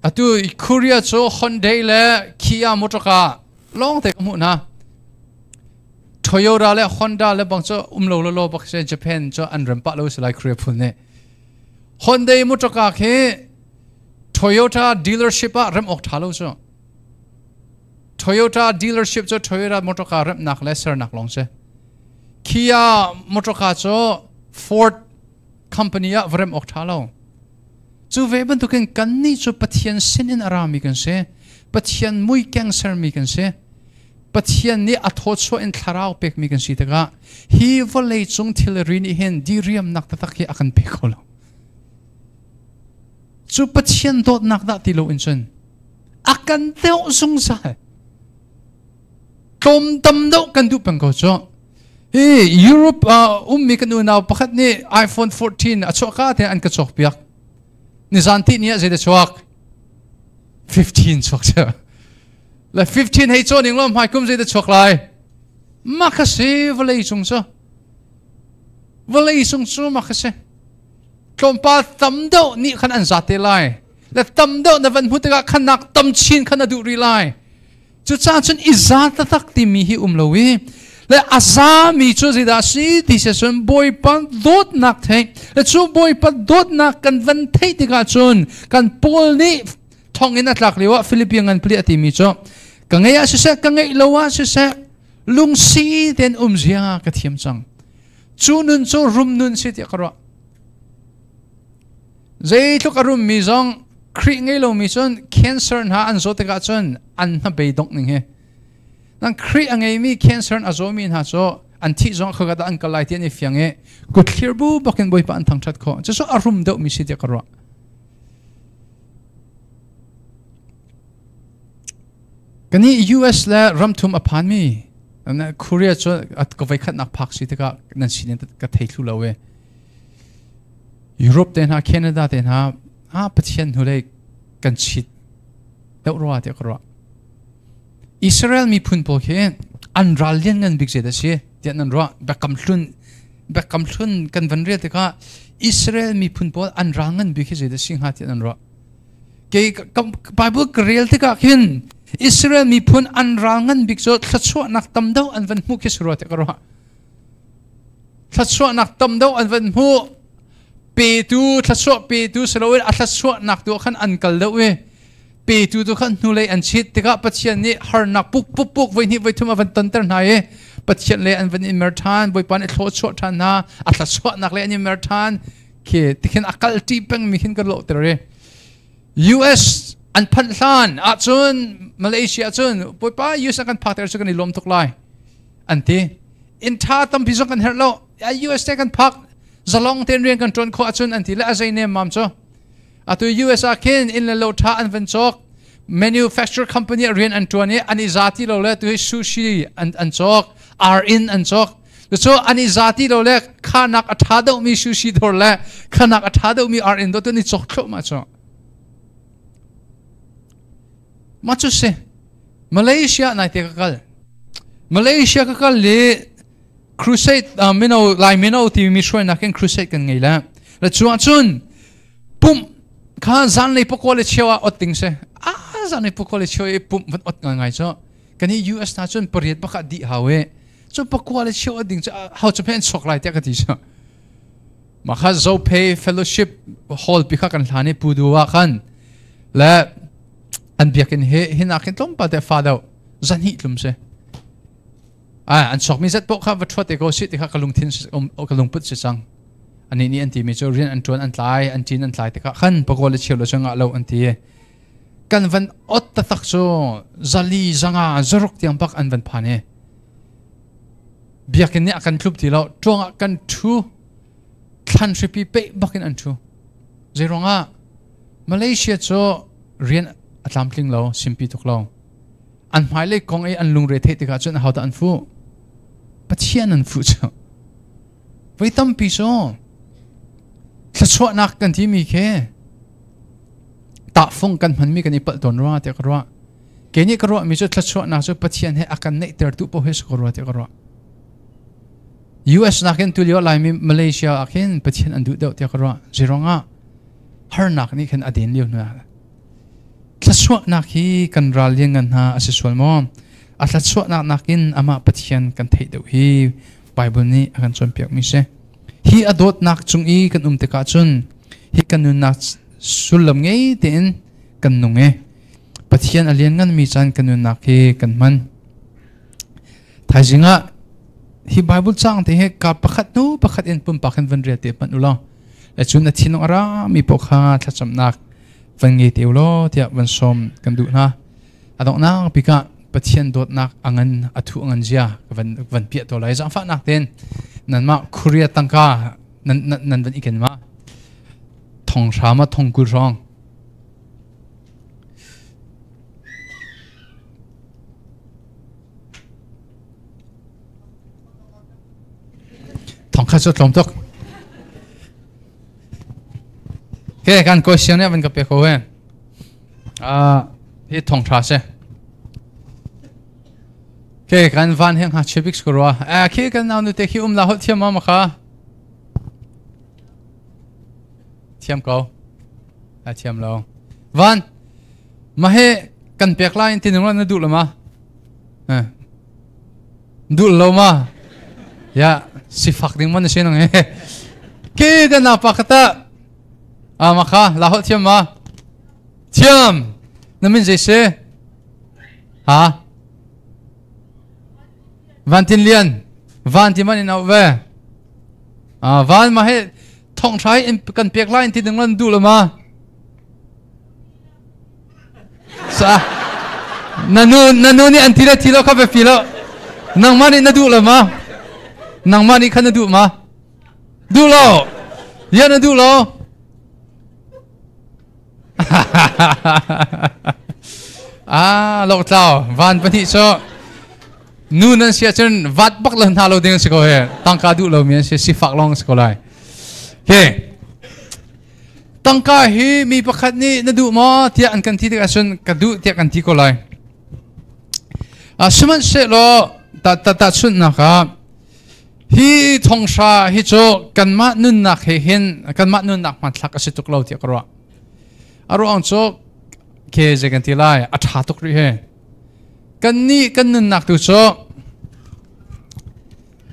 atu Korea cu Hyundai le Kia motor ka lawng te ka hmuh na. Toyota le Honda le bang cu um lo lo lo bak se Japan cu an rem pah lo si lai Korea phun nih. Hyundai motorka khi Toyota dealership ah rem awk ṭha lo cu. Toyota dealership cu Toyota motorka remnak le sernak lawng si. Kia motorka cu Ford company ah va rem awk ṭha lo. Cu ve bantukin kannih cu Pathian sinin a rami kan si. Pathian mui keng sermi kan si. Pathian nih a thawchuah in thlarau pekmi kan si tikah hi vawlei cung thilri nih hin diriamnak taktak hi a kan pe kho lo. Cu Pathian dawtnak dah ti lo in cun a kan deuh zungzal. Tlawm tam deuh kan duh peng ko cu. Hi Europe ummi kan unau pakhat nih iPhone 14 a chuah ka te an ka cawk piak. Nizan ti ni ah zei da chuak? 15 chuak cu. Le 15 hei caw ning law hmai kum zei da chuak lai ma kha si vawlei cung cu vawlei cung cu ma kha si tlawmpal tam deuh nih khan an zate lai le tam deuh na van hmu tikah khan nak tam chin khan na duh rih lai cucaah cun i za taktak timi hi um lo i le a zami cu zeidah si ti si cun bawipa dawtnak theih le cu bawipa dawtnak kan van theih tikah cun kan Paul nih thonginn a tlak lio ah Philippian ngan pali a timi cu ka ngeih ah siseh ka ngeih lo ah siseh lungsi tein um zia ka thiam cang cu nun cu rum nun si tiah ka ruah zeitluk a rummi zong Khrih ngei lomi cun cancer hna an zawt tikah cun an hnabei dongh ning hi nang Khrih a ngeimi cancer a zawmi hna cu an thih zong khaka dah an kal lai ti an i fiang i kutthlir bu bakin Bawipa an thangṭhat khawh cucu a rum deuhmi si tiah ka ruah Kani US le ramthum a phanmi Korea cu ka voikhatnak phak si tikah nan sinin ka thei thlu lo e. Europe te hna Canada te hna ah Pathian hnulei kan chit deuh rua tiah ka ruah. Israel miphun pawl khi an ral lian ngan bik zeidah si tiah nan ruah biakam hlun biakam hlun kan van rel tikah Israel miphun pawl an ral ngan bik hi zeidah si hnga tiah nan ruah. Kei Bible ka rel tikah khin Israel miphun an ral ngan bik cu thluachuahnak tam deuh an van hmuh khi si rua ti ka ruah. Thluachuahnak tam deuh an van hmuh petu thluachuah petu si loin a thluachuahnak tu ah khan an kal deuh i petu tu khan hnulei an chit tikah Pathian nih harnak puk puk puk voi hnih voi thum a van tonter hna i Pathian le an van i mer ṭhan Bawipa nih thluachuah ṭhan hna a thluachuahnak le an i mer ṭhan khi tikhin a kal ṭi pengmi khin ka lawhter i US an phanh hlan ahcun Malaysia cun Bawipa US a kan phakter cu kan i lawm tuk lai an ti inn ṭha tampi zong kan herh lo US te kan phak zalong tein rian kan ṭuan khawh ahcun an ti le a zei nem mam cu atu US ah khin inn le lo ṭha an van cawk manufacture company rian an ṭuan i an i za ti lo le tu hi sushi an an cawk ar in an cawk cu an i za ti lo le khanak a ṭha deuhmi sushi dawr le khanak a ṭha deuhmi ar in dawr tu an i cawk thluahmah cu mah cu si Malaysia nai te ka kal Malaysia ka kal le crusade mino lai mino timi hruainak in crusade kan ngei la la chuah cun pumh kha zanlei pakua le cheu ah ot ding si a zanlei pakua le cheu i pumh van ot ngai ngai cu kan i US na cun pariat baka dih hau e cu pakua le cheu ot ding cu hau cu phen sok lai tiah ka ti cu ma kha Zophe fellowship hall pi kha kan hlan i pudu ah khan le an biakin he hinak hin tlawmpal te fa deuh zan hi tlum si an sokmi zat poh kha va ṭhuat te ko si ti kha ka lungthin ka lungput si cang ani nih an timi cu rian an ṭuan an tlai an ṭin an tlai tikah khan pakua le cheu lo cu ngah lo an ti kan van ot taktak cu zali zanga zaruk tiang bak an van phan i biakinn nih a kan tlup ti lo ṭuang ah kan ṭhu thlan hripi pe bakin an ṭhu zeiruangah Malaysia cu rian a tlamtling lo simpi tuk lo an hmailei kong i an lungre theih tikah cun ahodah an fuh Pathian an fuh cu voi tampi cu thluachuahnak kan timi khi tahfung kan hmanmi kan i palh tawn rua tiah ka ruah kei nih ka ruahmi cu thluachuahnak cu Pathian he a kan neihtertu paoh hi si ko rua tiah ka ruah US nakin tulio Laimi Malaysia ah khin Pathian an duh deuh tiah ka ruah zeiruangah harnak nih khin a den lio hna Thluachuahnak hi kan ral lianngan hna a si sual maw? A thluachuahnak nakin amah Pathian kan theih deuh hi Bible nih a kan cawnpiakmi si. Hi a dawtnak cung i kan um tikah cun hi kan nunnak sullam ngei tein kan nung i Pathian a liannganmi caan kan nunnak hi kan hman. Thaizing ah hi Bible caang te hi ka pakhat hnu pakhat in pumpak in van rel te hmanh u law le cun na thinlung a rami paoh kha thlacamnak van ngei te ulaw tiah van sawm kan duh hna a donghnak bik ah Pathian dawtnak a ngan a thu a ngan zia van van piah to lai zaangfahnak ten nanmah Korea tangka nan nan nan van iken ma thong hra ma thong kul hrawng thong khat cu tlawm tuk Ke kan question nih van ka pe ko he. Ah, hi thong tha se. Ke kan van heng ha chebik skorwa. Eh khi kan nau nu te khi um la hol thiam ma ma kha. Thiam ko. A thiam lo. Van ma he kan pek lai tin nung na duh lo ma. Eh. Duh lo ma? Ya, sifak ding man si nang he. Ke ka na pa kata. Ah ma kha la hol thiam ma? Thiam. Na min zei si? Ha? Van Tin Lian. Van ti man in au ve. Ah van ma he thong thai in kan pek lai ti ding lan duh lo ma? Sa na nu na nu nih an ti le ti lo kha biapi lo nangmah nih na duh lo ma nangmah nih khan na duh ma duh lo ya na duh lo ah lok tlau van pahnih cu nu nan si ahcun vat bak lo hna lo ding si ko he tangka duh lo mi an si sifak long si ko lai okay Tangka hi mi pakhat nih na duh maw tiah an kan ti tikah cun ka duh tiah kan ti ko lai. Sihmanhsehlaw ta ta tahchunhnak ah hi thonghra hi cu kanmah nunnak he hin kanmah nunnak hmanthlak a si tuk lo tiah ka ruah. A ruang cu Ke zei kan ti lai a ṭha tuk rih he. Kan nih kan nunnak tu cu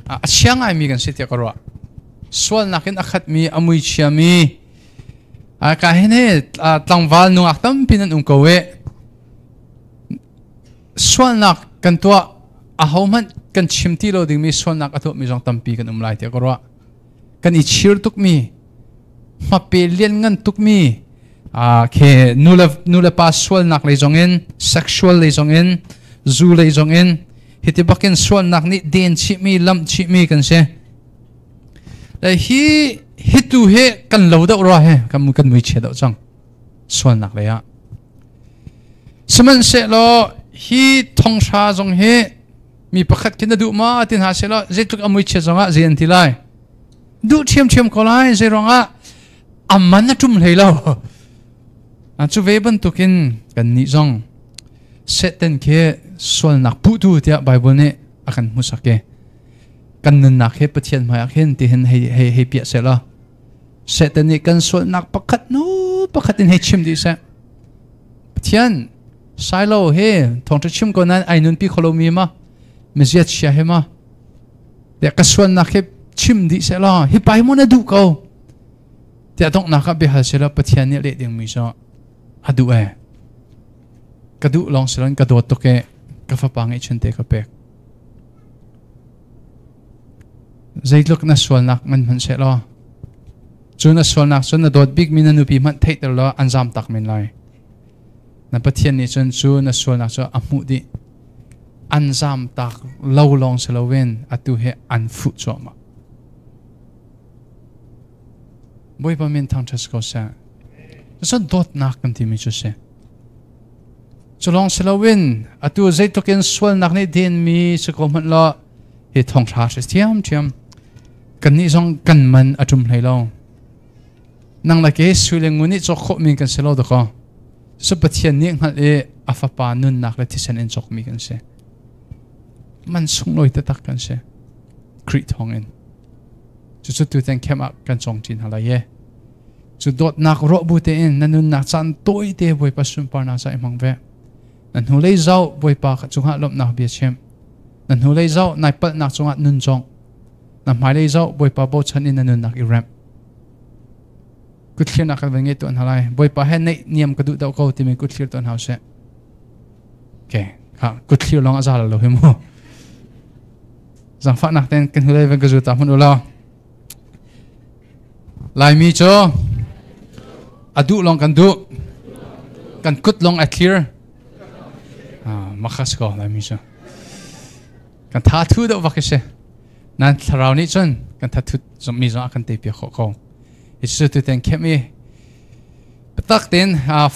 a chia ngaimi kan si tiah ka ruah. Sualnak in a khatmi, a mui chiami, ka hin he tlangval nungak tampi nan um ko e. Sualnak kan tuah ahohmanh kan chim ti lo dingmi sualnak a tuahmi zong tampi kan um lai tiah ka ruah. Kan i chir tukmi, hmape lianngan tukmi, khi nu le pa sualnak lei zongin, sexual lei zongin, zu lei zongin, hiti bakin sualnak nih den chihmi, lamh chihmi kan si. Le hi hitu hi kan lo deuh rua he kan kan mui chia deuh cang sualnak lei ah. Sihmanhsehlaw hi thonghra zong hi mi pakhat khi na duh ma ti hna sehlaw zeitluk a mui chia zongah zei an ti lai. Duh ṭhiamṭhiam ko lai zei ruangah a man a ṭum hlei lo. Cu ve bantukin kan nih zong Satan khi sualnak puhtu tiah Bible nih a kan hmusak i kan nunnak hi Pathian hmaiah khin tihin hei hei hei piah sehlaw Satan nih kan sualnak pakhat nu pakhat in hei chim dih seh. Pathian Silo he thawngṭha chim ko nain ai nunpi kho lomi ma mizia chia he ma tiah ka sualnak hi chim dih seh law hi pa hi maw na duh ko tiah donghnak ah biahal seh law Pathian nih leh dingmi cu a duh ee ka duh lawng si loin ka dawt tuk ee ka fapa ngeihchun te ka pek zeitluk na sualnak ngan hmanh seh law cu na sualnak cun na dawt bikmi na nupi hmanh theihter law an zam tak men lai na Pathian nih cun cu na sualnak cu a hmuh dih an zam tak lo lawng si loin atu he an fuh cuahmah Bawipa min thangṭhat ko seh cun dawtnak kan timi cu si cu lawng si loin atu zeitluk in sualnak nih denmi si ko hmanh law hi thawngṭha si ṭhiamṭhiam kannih zong kan man a ṭum hlei lo nang le ke sui le ngun nih cawk khawhmi kan si lo dakaw cu Pathian nih hngalh i a fapa nunnak le thisen in cawkmi kan si man sunglawi taktak kan si Khrih thawngin cucu tutan camp ah kan cawng ṭin hna lai ye cu dawtnak ruah bu tein na nunnak caan tawi te Bawipa sunparnak ca i hmang ve na hnulei zau Bawipa cungah lawmhnak bia chim na hnulei zau nai palhnak cungah nun cawng na hmailei zau Bawipa bochan in na nunnak i remh kutthlir nak kan van ngei tuan hna lai Bawipa he neih niam ka duh deuh ko timi kutthlir tuan hau seh okay ha kutthlir lawng a za lo hi mu zangfahnak ten kan hnulei van ka zu ta hmun ulaw Laimi cu a duh lawng kan duh kan kut lawng a thlir makhas ko Laimi cu kan tha thu deuh vak si nan thlarau nih cun kan thathut mi zong a kan te piak khawh ko hi cu tu ten khem i tak ten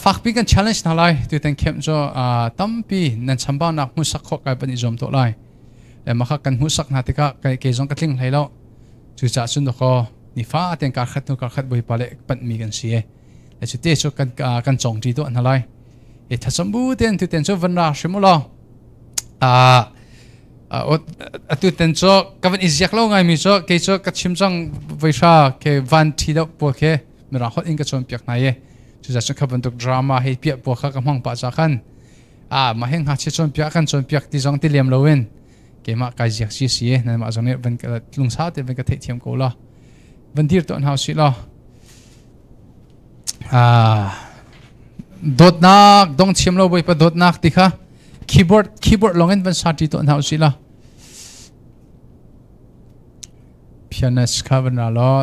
fakpi kan challenge hna lai tu ten khem cu tampi nan chambaunak hmuhsak khawh kai pan i zuam to lai le maka kan hmuhsak hna tikah ke zong ka tling hlei lo cucaah cun dakaw nifa ten kar khat hnu kar khat Bawipa le panh mi kan si e le cu te cu kan kan cong ṭi tuah hna lai e thasam bu ten tu ten cu van ra hrim ulaw atu ten cu ka van i ziak lo ngai mi cu kei cu ka chim cang veihra ke van ṭhi deuh pawl ke mirang holh in ka cawnpiak hna i cucaah cun kha bantuk drama hei piah pawl kha ka hmang pah ca khan mah hi ngakchia cawnpiak kan cawnpiak ti zong ti lem loin keimah kai ziak si si nanmah zong nih van lungsa te van ka theihthiam ko la van dir tuan hau si law dawtnak dong thiam lo Bawipa dawtnak ti kha keyboard keyboard lawng in van sa ṭi tuah hna usih la pianist kha van ra law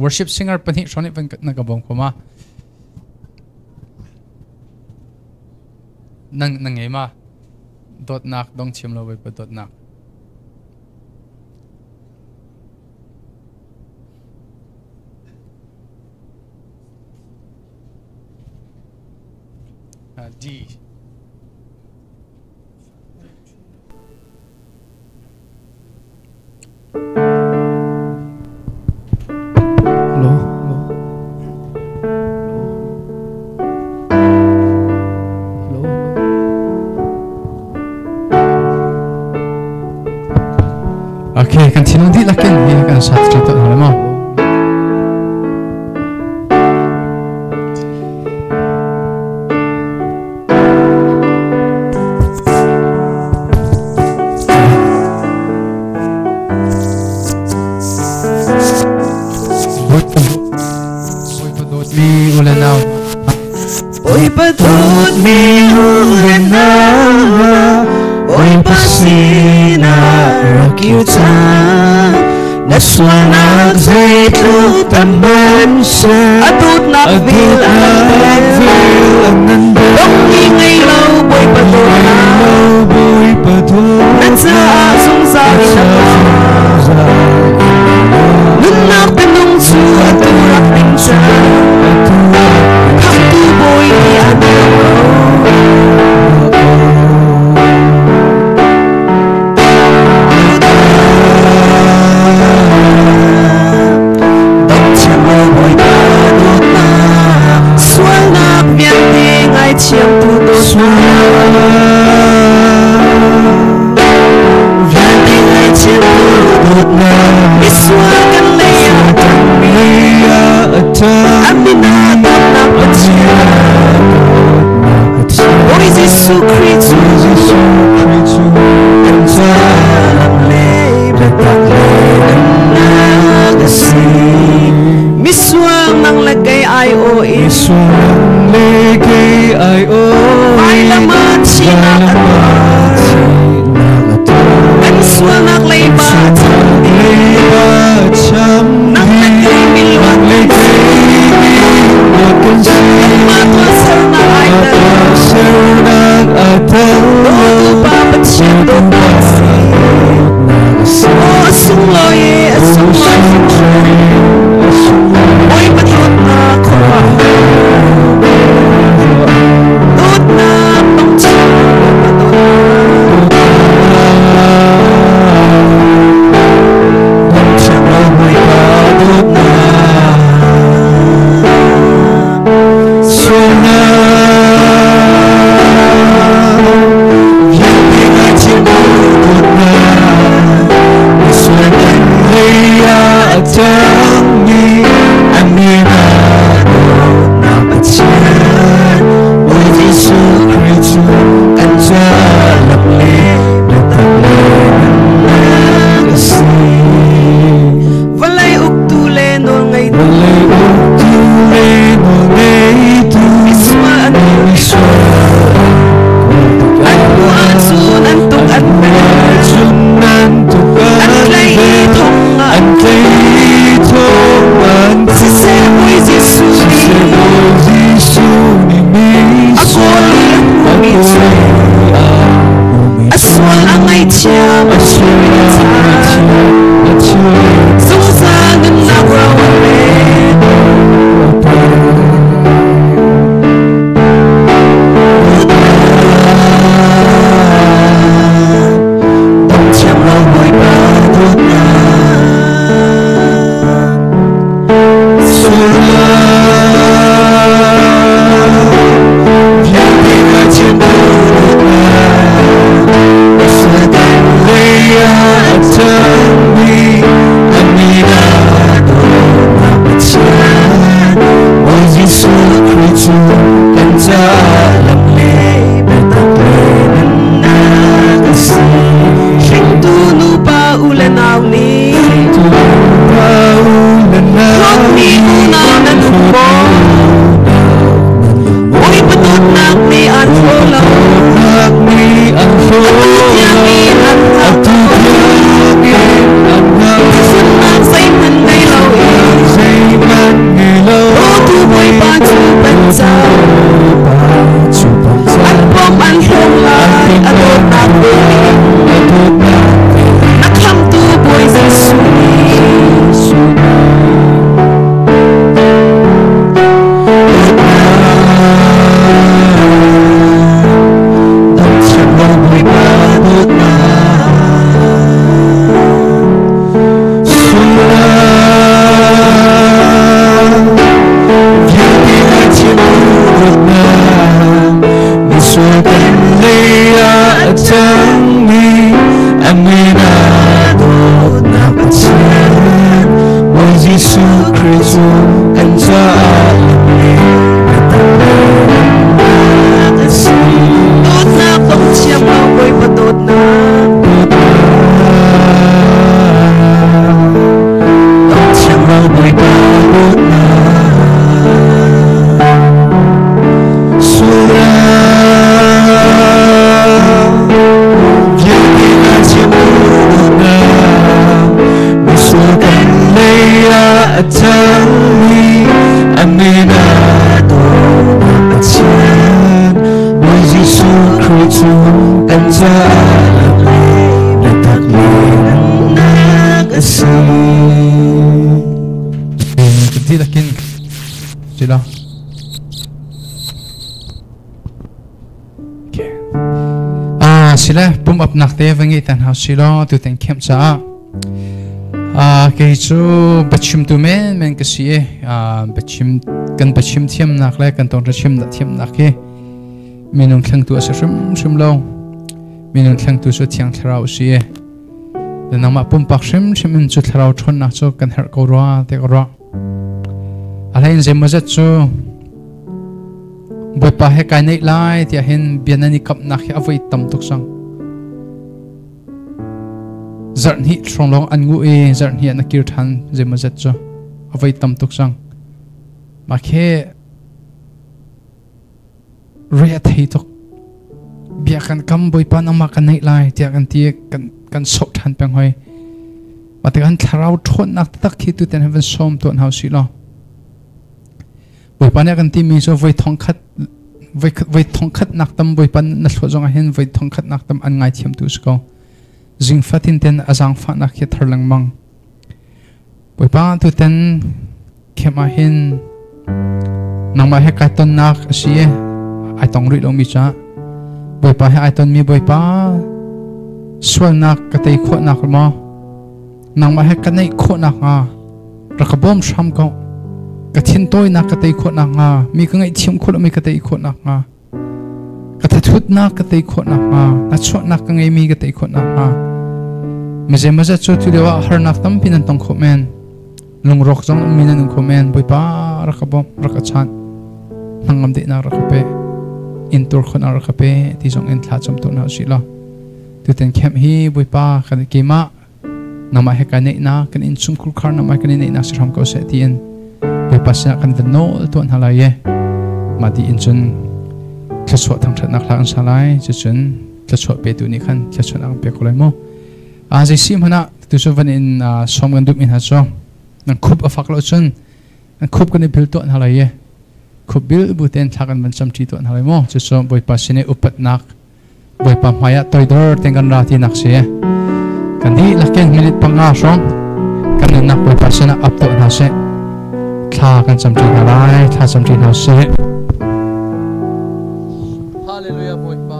worship singer pahnih hrawng nih van na ka bawm kho ma nang na ngei ma dawtnak dong thiam lo Bawipa dawtnak D. Hello, hello. Hello, hello. Okay, kan thinlung dihlak in hi kan sat ṭi tawn hna maw? Kir cang na sualnak zeitluk tam hmanhseh a dawtnak vel a ngan bel dongmi ngei lo Bawipa dawtnak na caah zungzal in a nunnak pinung cu atu rak ding cang Khamhtu Bawi nih an Sualnak vialte ngaithiamtu dawtnak vialte ngaithiamtu dawtnak misual kan lei ah a ṭangmi a min ah dawtnak Pathian Bawi Jesuh Khrih cu kan calam le biatak le nunnak a si. Misual nang le kei ai aw in Misual le kei ai aw vailam ah thihnak a tuar. Kan sualnak leiba a cham dih. Nang le kei miluat kan si. Kanmah tuahsernak ai tel. Dawtu Pa Pathian dawtnak a si. Aw a sunglawi e, a sunglawi hringhran. Bawipa dawtnak khuaruahhar. Dawtnak tongchim Bawipa dawtnak. Bawipa dawtnak. Vawlei uktu le nawlngeitu misual an an hmuh ahcun an tuk an vel an tlaih i thong ah an siseh Bawi Jesuh nih a kawl i a hmuhmi cu a sual a ngaihthiam a chim a chan zungzal nunnak ro a pek. Dongthiam lo Bawipa dawtnak Hringtu nupa u le nau nih hlawtmi unau nan um maw? Bawipa dawtnak nih aan hlaw lo. Atu tiang in an hngak ko. Thlafunnak zeihmanh ngei loin dawtu Bawipa cu pan cang. An pom an hlawm lai a dawtnak vel in. Na khamtu Bawi Jesuh nih. Jesuh Khrih cu kan caah a si. Dawtnak dong thiam lo Bawipa dawtnak. Dong thiam lo Bawipa dawtnak. Sualnak vialte na thiam lo dawtnak. cangmi a min a dawtnak Pathian Bawi Jesuh Khrih cu kan caah le biatak le nunnak a si. Dihlakin sila. Okay. Ah, sila pum up nak te vangi tan hau silo tu ten khem cha. Ah, kei cu bachim tu men men ka si e. Ah, bachim kan bachim thiam nak le kan tong chim na thiam nak hi minung thleng tu asa hrim hrim lo. Minung thleng tu chu thiang thlarau si e. Nangmah pumpak hrim hrim in cu thlarau ṭhawn nak cu kan herh ko rua te ka ruah. A hlei in zeimawzat cu Bawipa he kai neih lai tiah hin bia nan i kamnak hi a voi tam tuk cang. Zarh hnih hrawng lawng an nguh i zarh hnih ah na kir ṭhan zeimawzat cu a voi tam tuk cang. Mah khi re a thei tuk. Bia kan kam Bawipa nangmah kan neih lai tiah kan ti kan kan soh ṭhan peng hoi. Mah tikah thlarau ṭhawnnak taktak khi tutan hin van sawm tuan hau sih law. Bawipa nih a kan timi cu voi thongkhat voi thongkhat nak tam Bawipa na thluah zong ah hin voi thongkhat nak tam an ngaithiam tu si ko. Zing fatin ten a zaangfahnak hi thar lengmang. Bawipa tutan khem ah hin nangmah he kai tonnak a si i ai tong rih lomi ca Bawipa he ai tonmi Bawipa sualnak ka tei khawhnak maw nangmah he ka neih khawhnak hnga rak ka bawm hram ko ka thintawinak ka tei khawhnak hnga mi ka ngaihthiam khawh lomi ka tei khawhnak hnga ka thathutnak ka tei khawhnak hnga hnachuahnak ka ngeimi ka tei khawhnak hnga mizemazet cu tu lio ah harnak tampi nan tong khawh men lungrawk zong ummi nan um kho men Bawipa rak ka bawmh rak ka chanh hnangam dehnak rak ka pe intur khawhnak rak ka pe ti zong in thla cam tu hna usih law tutan khem hi Bawipa kan keimah nangmah he kai neihnak kan innchungkhur khar nangmah kan i neihnak si hram ko seh tiin Bawipa sinah kan van nawl tuah hna lai e mah ti in cun thluachuah thangṭhatnak hla kan sa lai cucun thluachuah petu nih khan thluachuahnak an pek ko lai mu a zei si hmanh ah tu cu van in sawm kan duh mi hna cu nan khup a fak lo cun nan khup kan i bil tuah hna lai e khup bil bu tein thla kan van camṭi tuah hna lai mu cucu Bawipa sin i upatnak Bawipa hmaiah toidor ten kan ra tinak si. Kan dihlak in minute 5 hrawng kan nunnak Bawipa sinah ap tuah hna sih. Thla kan cam ṭi hna lai, thla cam ṭi hna sih. Hallelujah Bawipa.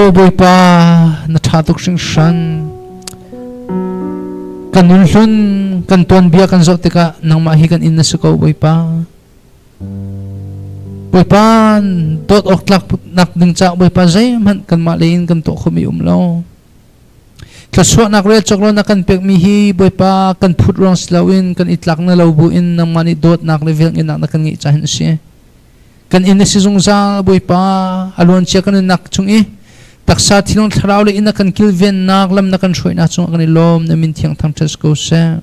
Aw Bawipa na ṭha tuk hringhran. Kan nun hlun kan tuanbia kan zoh tikah nangmah hi kan inn na si ko Bawipa. Bawipa dawt awk tlak nak ding ca Bawipa zeihmanh kanmah lei in kan tuah khomi um lo. Thluachuahnak rel cawk lo na kan pekmi hi Bawipa kan phut ruang si loin kan i tlak na lo bu in nangmah nih dawtnak le velngeihnak na kan ngeih ca hin a si. Kan inn na si zungzal Bawipa a luancia kan nunnak chung i taksa thinlung thlarau le inn na kan kilvennak lam na kan hruainak cungah kan i lawm na min thiang thangṭhat ko seh.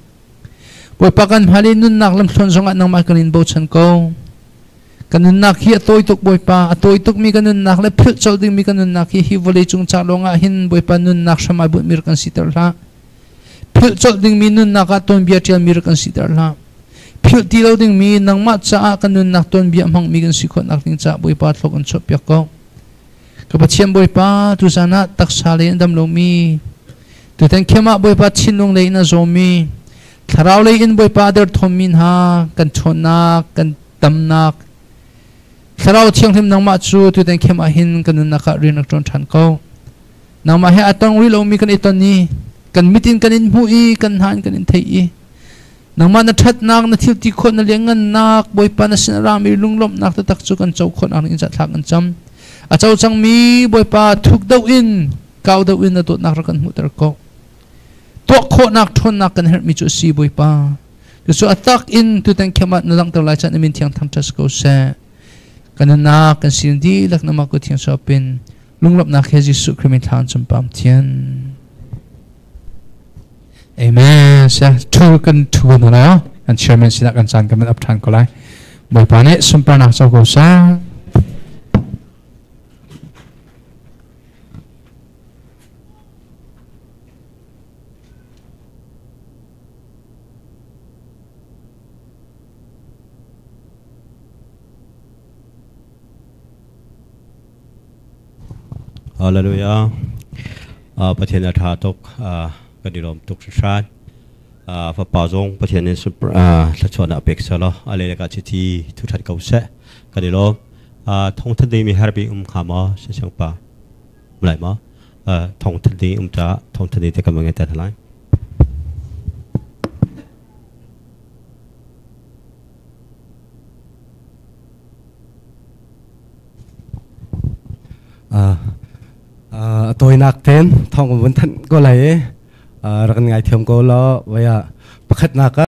Bawipa kan hmal i nunnak lamthluan zongah nangmah kan in bochan ko. Kan nunnak hi a tawi tuk Bawipa, a tawi tukmi kan nunnak le philh colh dingmi kan nunnak hi hi vawlei cung ca lawng ah hin Bawipa nunnak hram ai bunhmi rak kan siter hlah. Philh colh dingmi nunnak ah tuanbia ṭialmi rak kan siter hlah. Philh ti lo dingmi nangmah caah kan nunnak tuanbia hmangmi kan si khawhnak ding caah Bawipa thlok an chuahpiak ko. Ka Pathian Bawipa, tuzan ah taksa lei in dam lomi, tutan khem ah Bawipa thinlung lei in a zawmi, thlarau lei in Bawipa a derthawmmi hna kan ṭhawnnak, kan tamnak Thlarau Thianghlim nangmah cu tutan khem ah hin kan nunnak ah rian rak ṭuan ṭhan ko. Nangmah he a tong rih lomi kan i ton i kan mit in kan in hmuh i kan hna in kan in theih i nangmah na ṭhatnak na thil ti khawh na lianngannak Bawipa na sin a rami lunglawmhnak taktak cu kan co khawh nak in thlak kan cam. A co cangmi Bawipa thuk deuh in kau deuh in na dawtnak rak kan hmuhter ko. Tuah khawhnak ṭhawnnak kan herhmi cu a si Bawipa. Cucu a tak in tutan khem ah na langhter lai caan min thiang thangṭhat ko seh. Kan nunnak kan sin dihlak nama ko thiang sopin lunglawmhnak he Jesuh Khrih min thlan chung pam thian. Amen. Sia thu kan thu na lai kan chairman sinah kan caan kan up than ko lai. Bawipa nih sunparnak co ko seh. Hallelujah. Pathian a ṭha tuk. Kan i lawm tuk hringhran. Fapa zong Pathian in thluachuahnak pek selaw a lelek ah chiti thu ṭhat ko seh. Kan i lawm. Thawngthan ding mi har bik um hnga maw? Siasang pa. Lai maw? Thawngthan ding um caah thawngthan ding te kan ngai te lai. A tawinak ten thawng kan vun thanh ko lai i rak kan ngaithiam ko law vaya pakhatnak ah.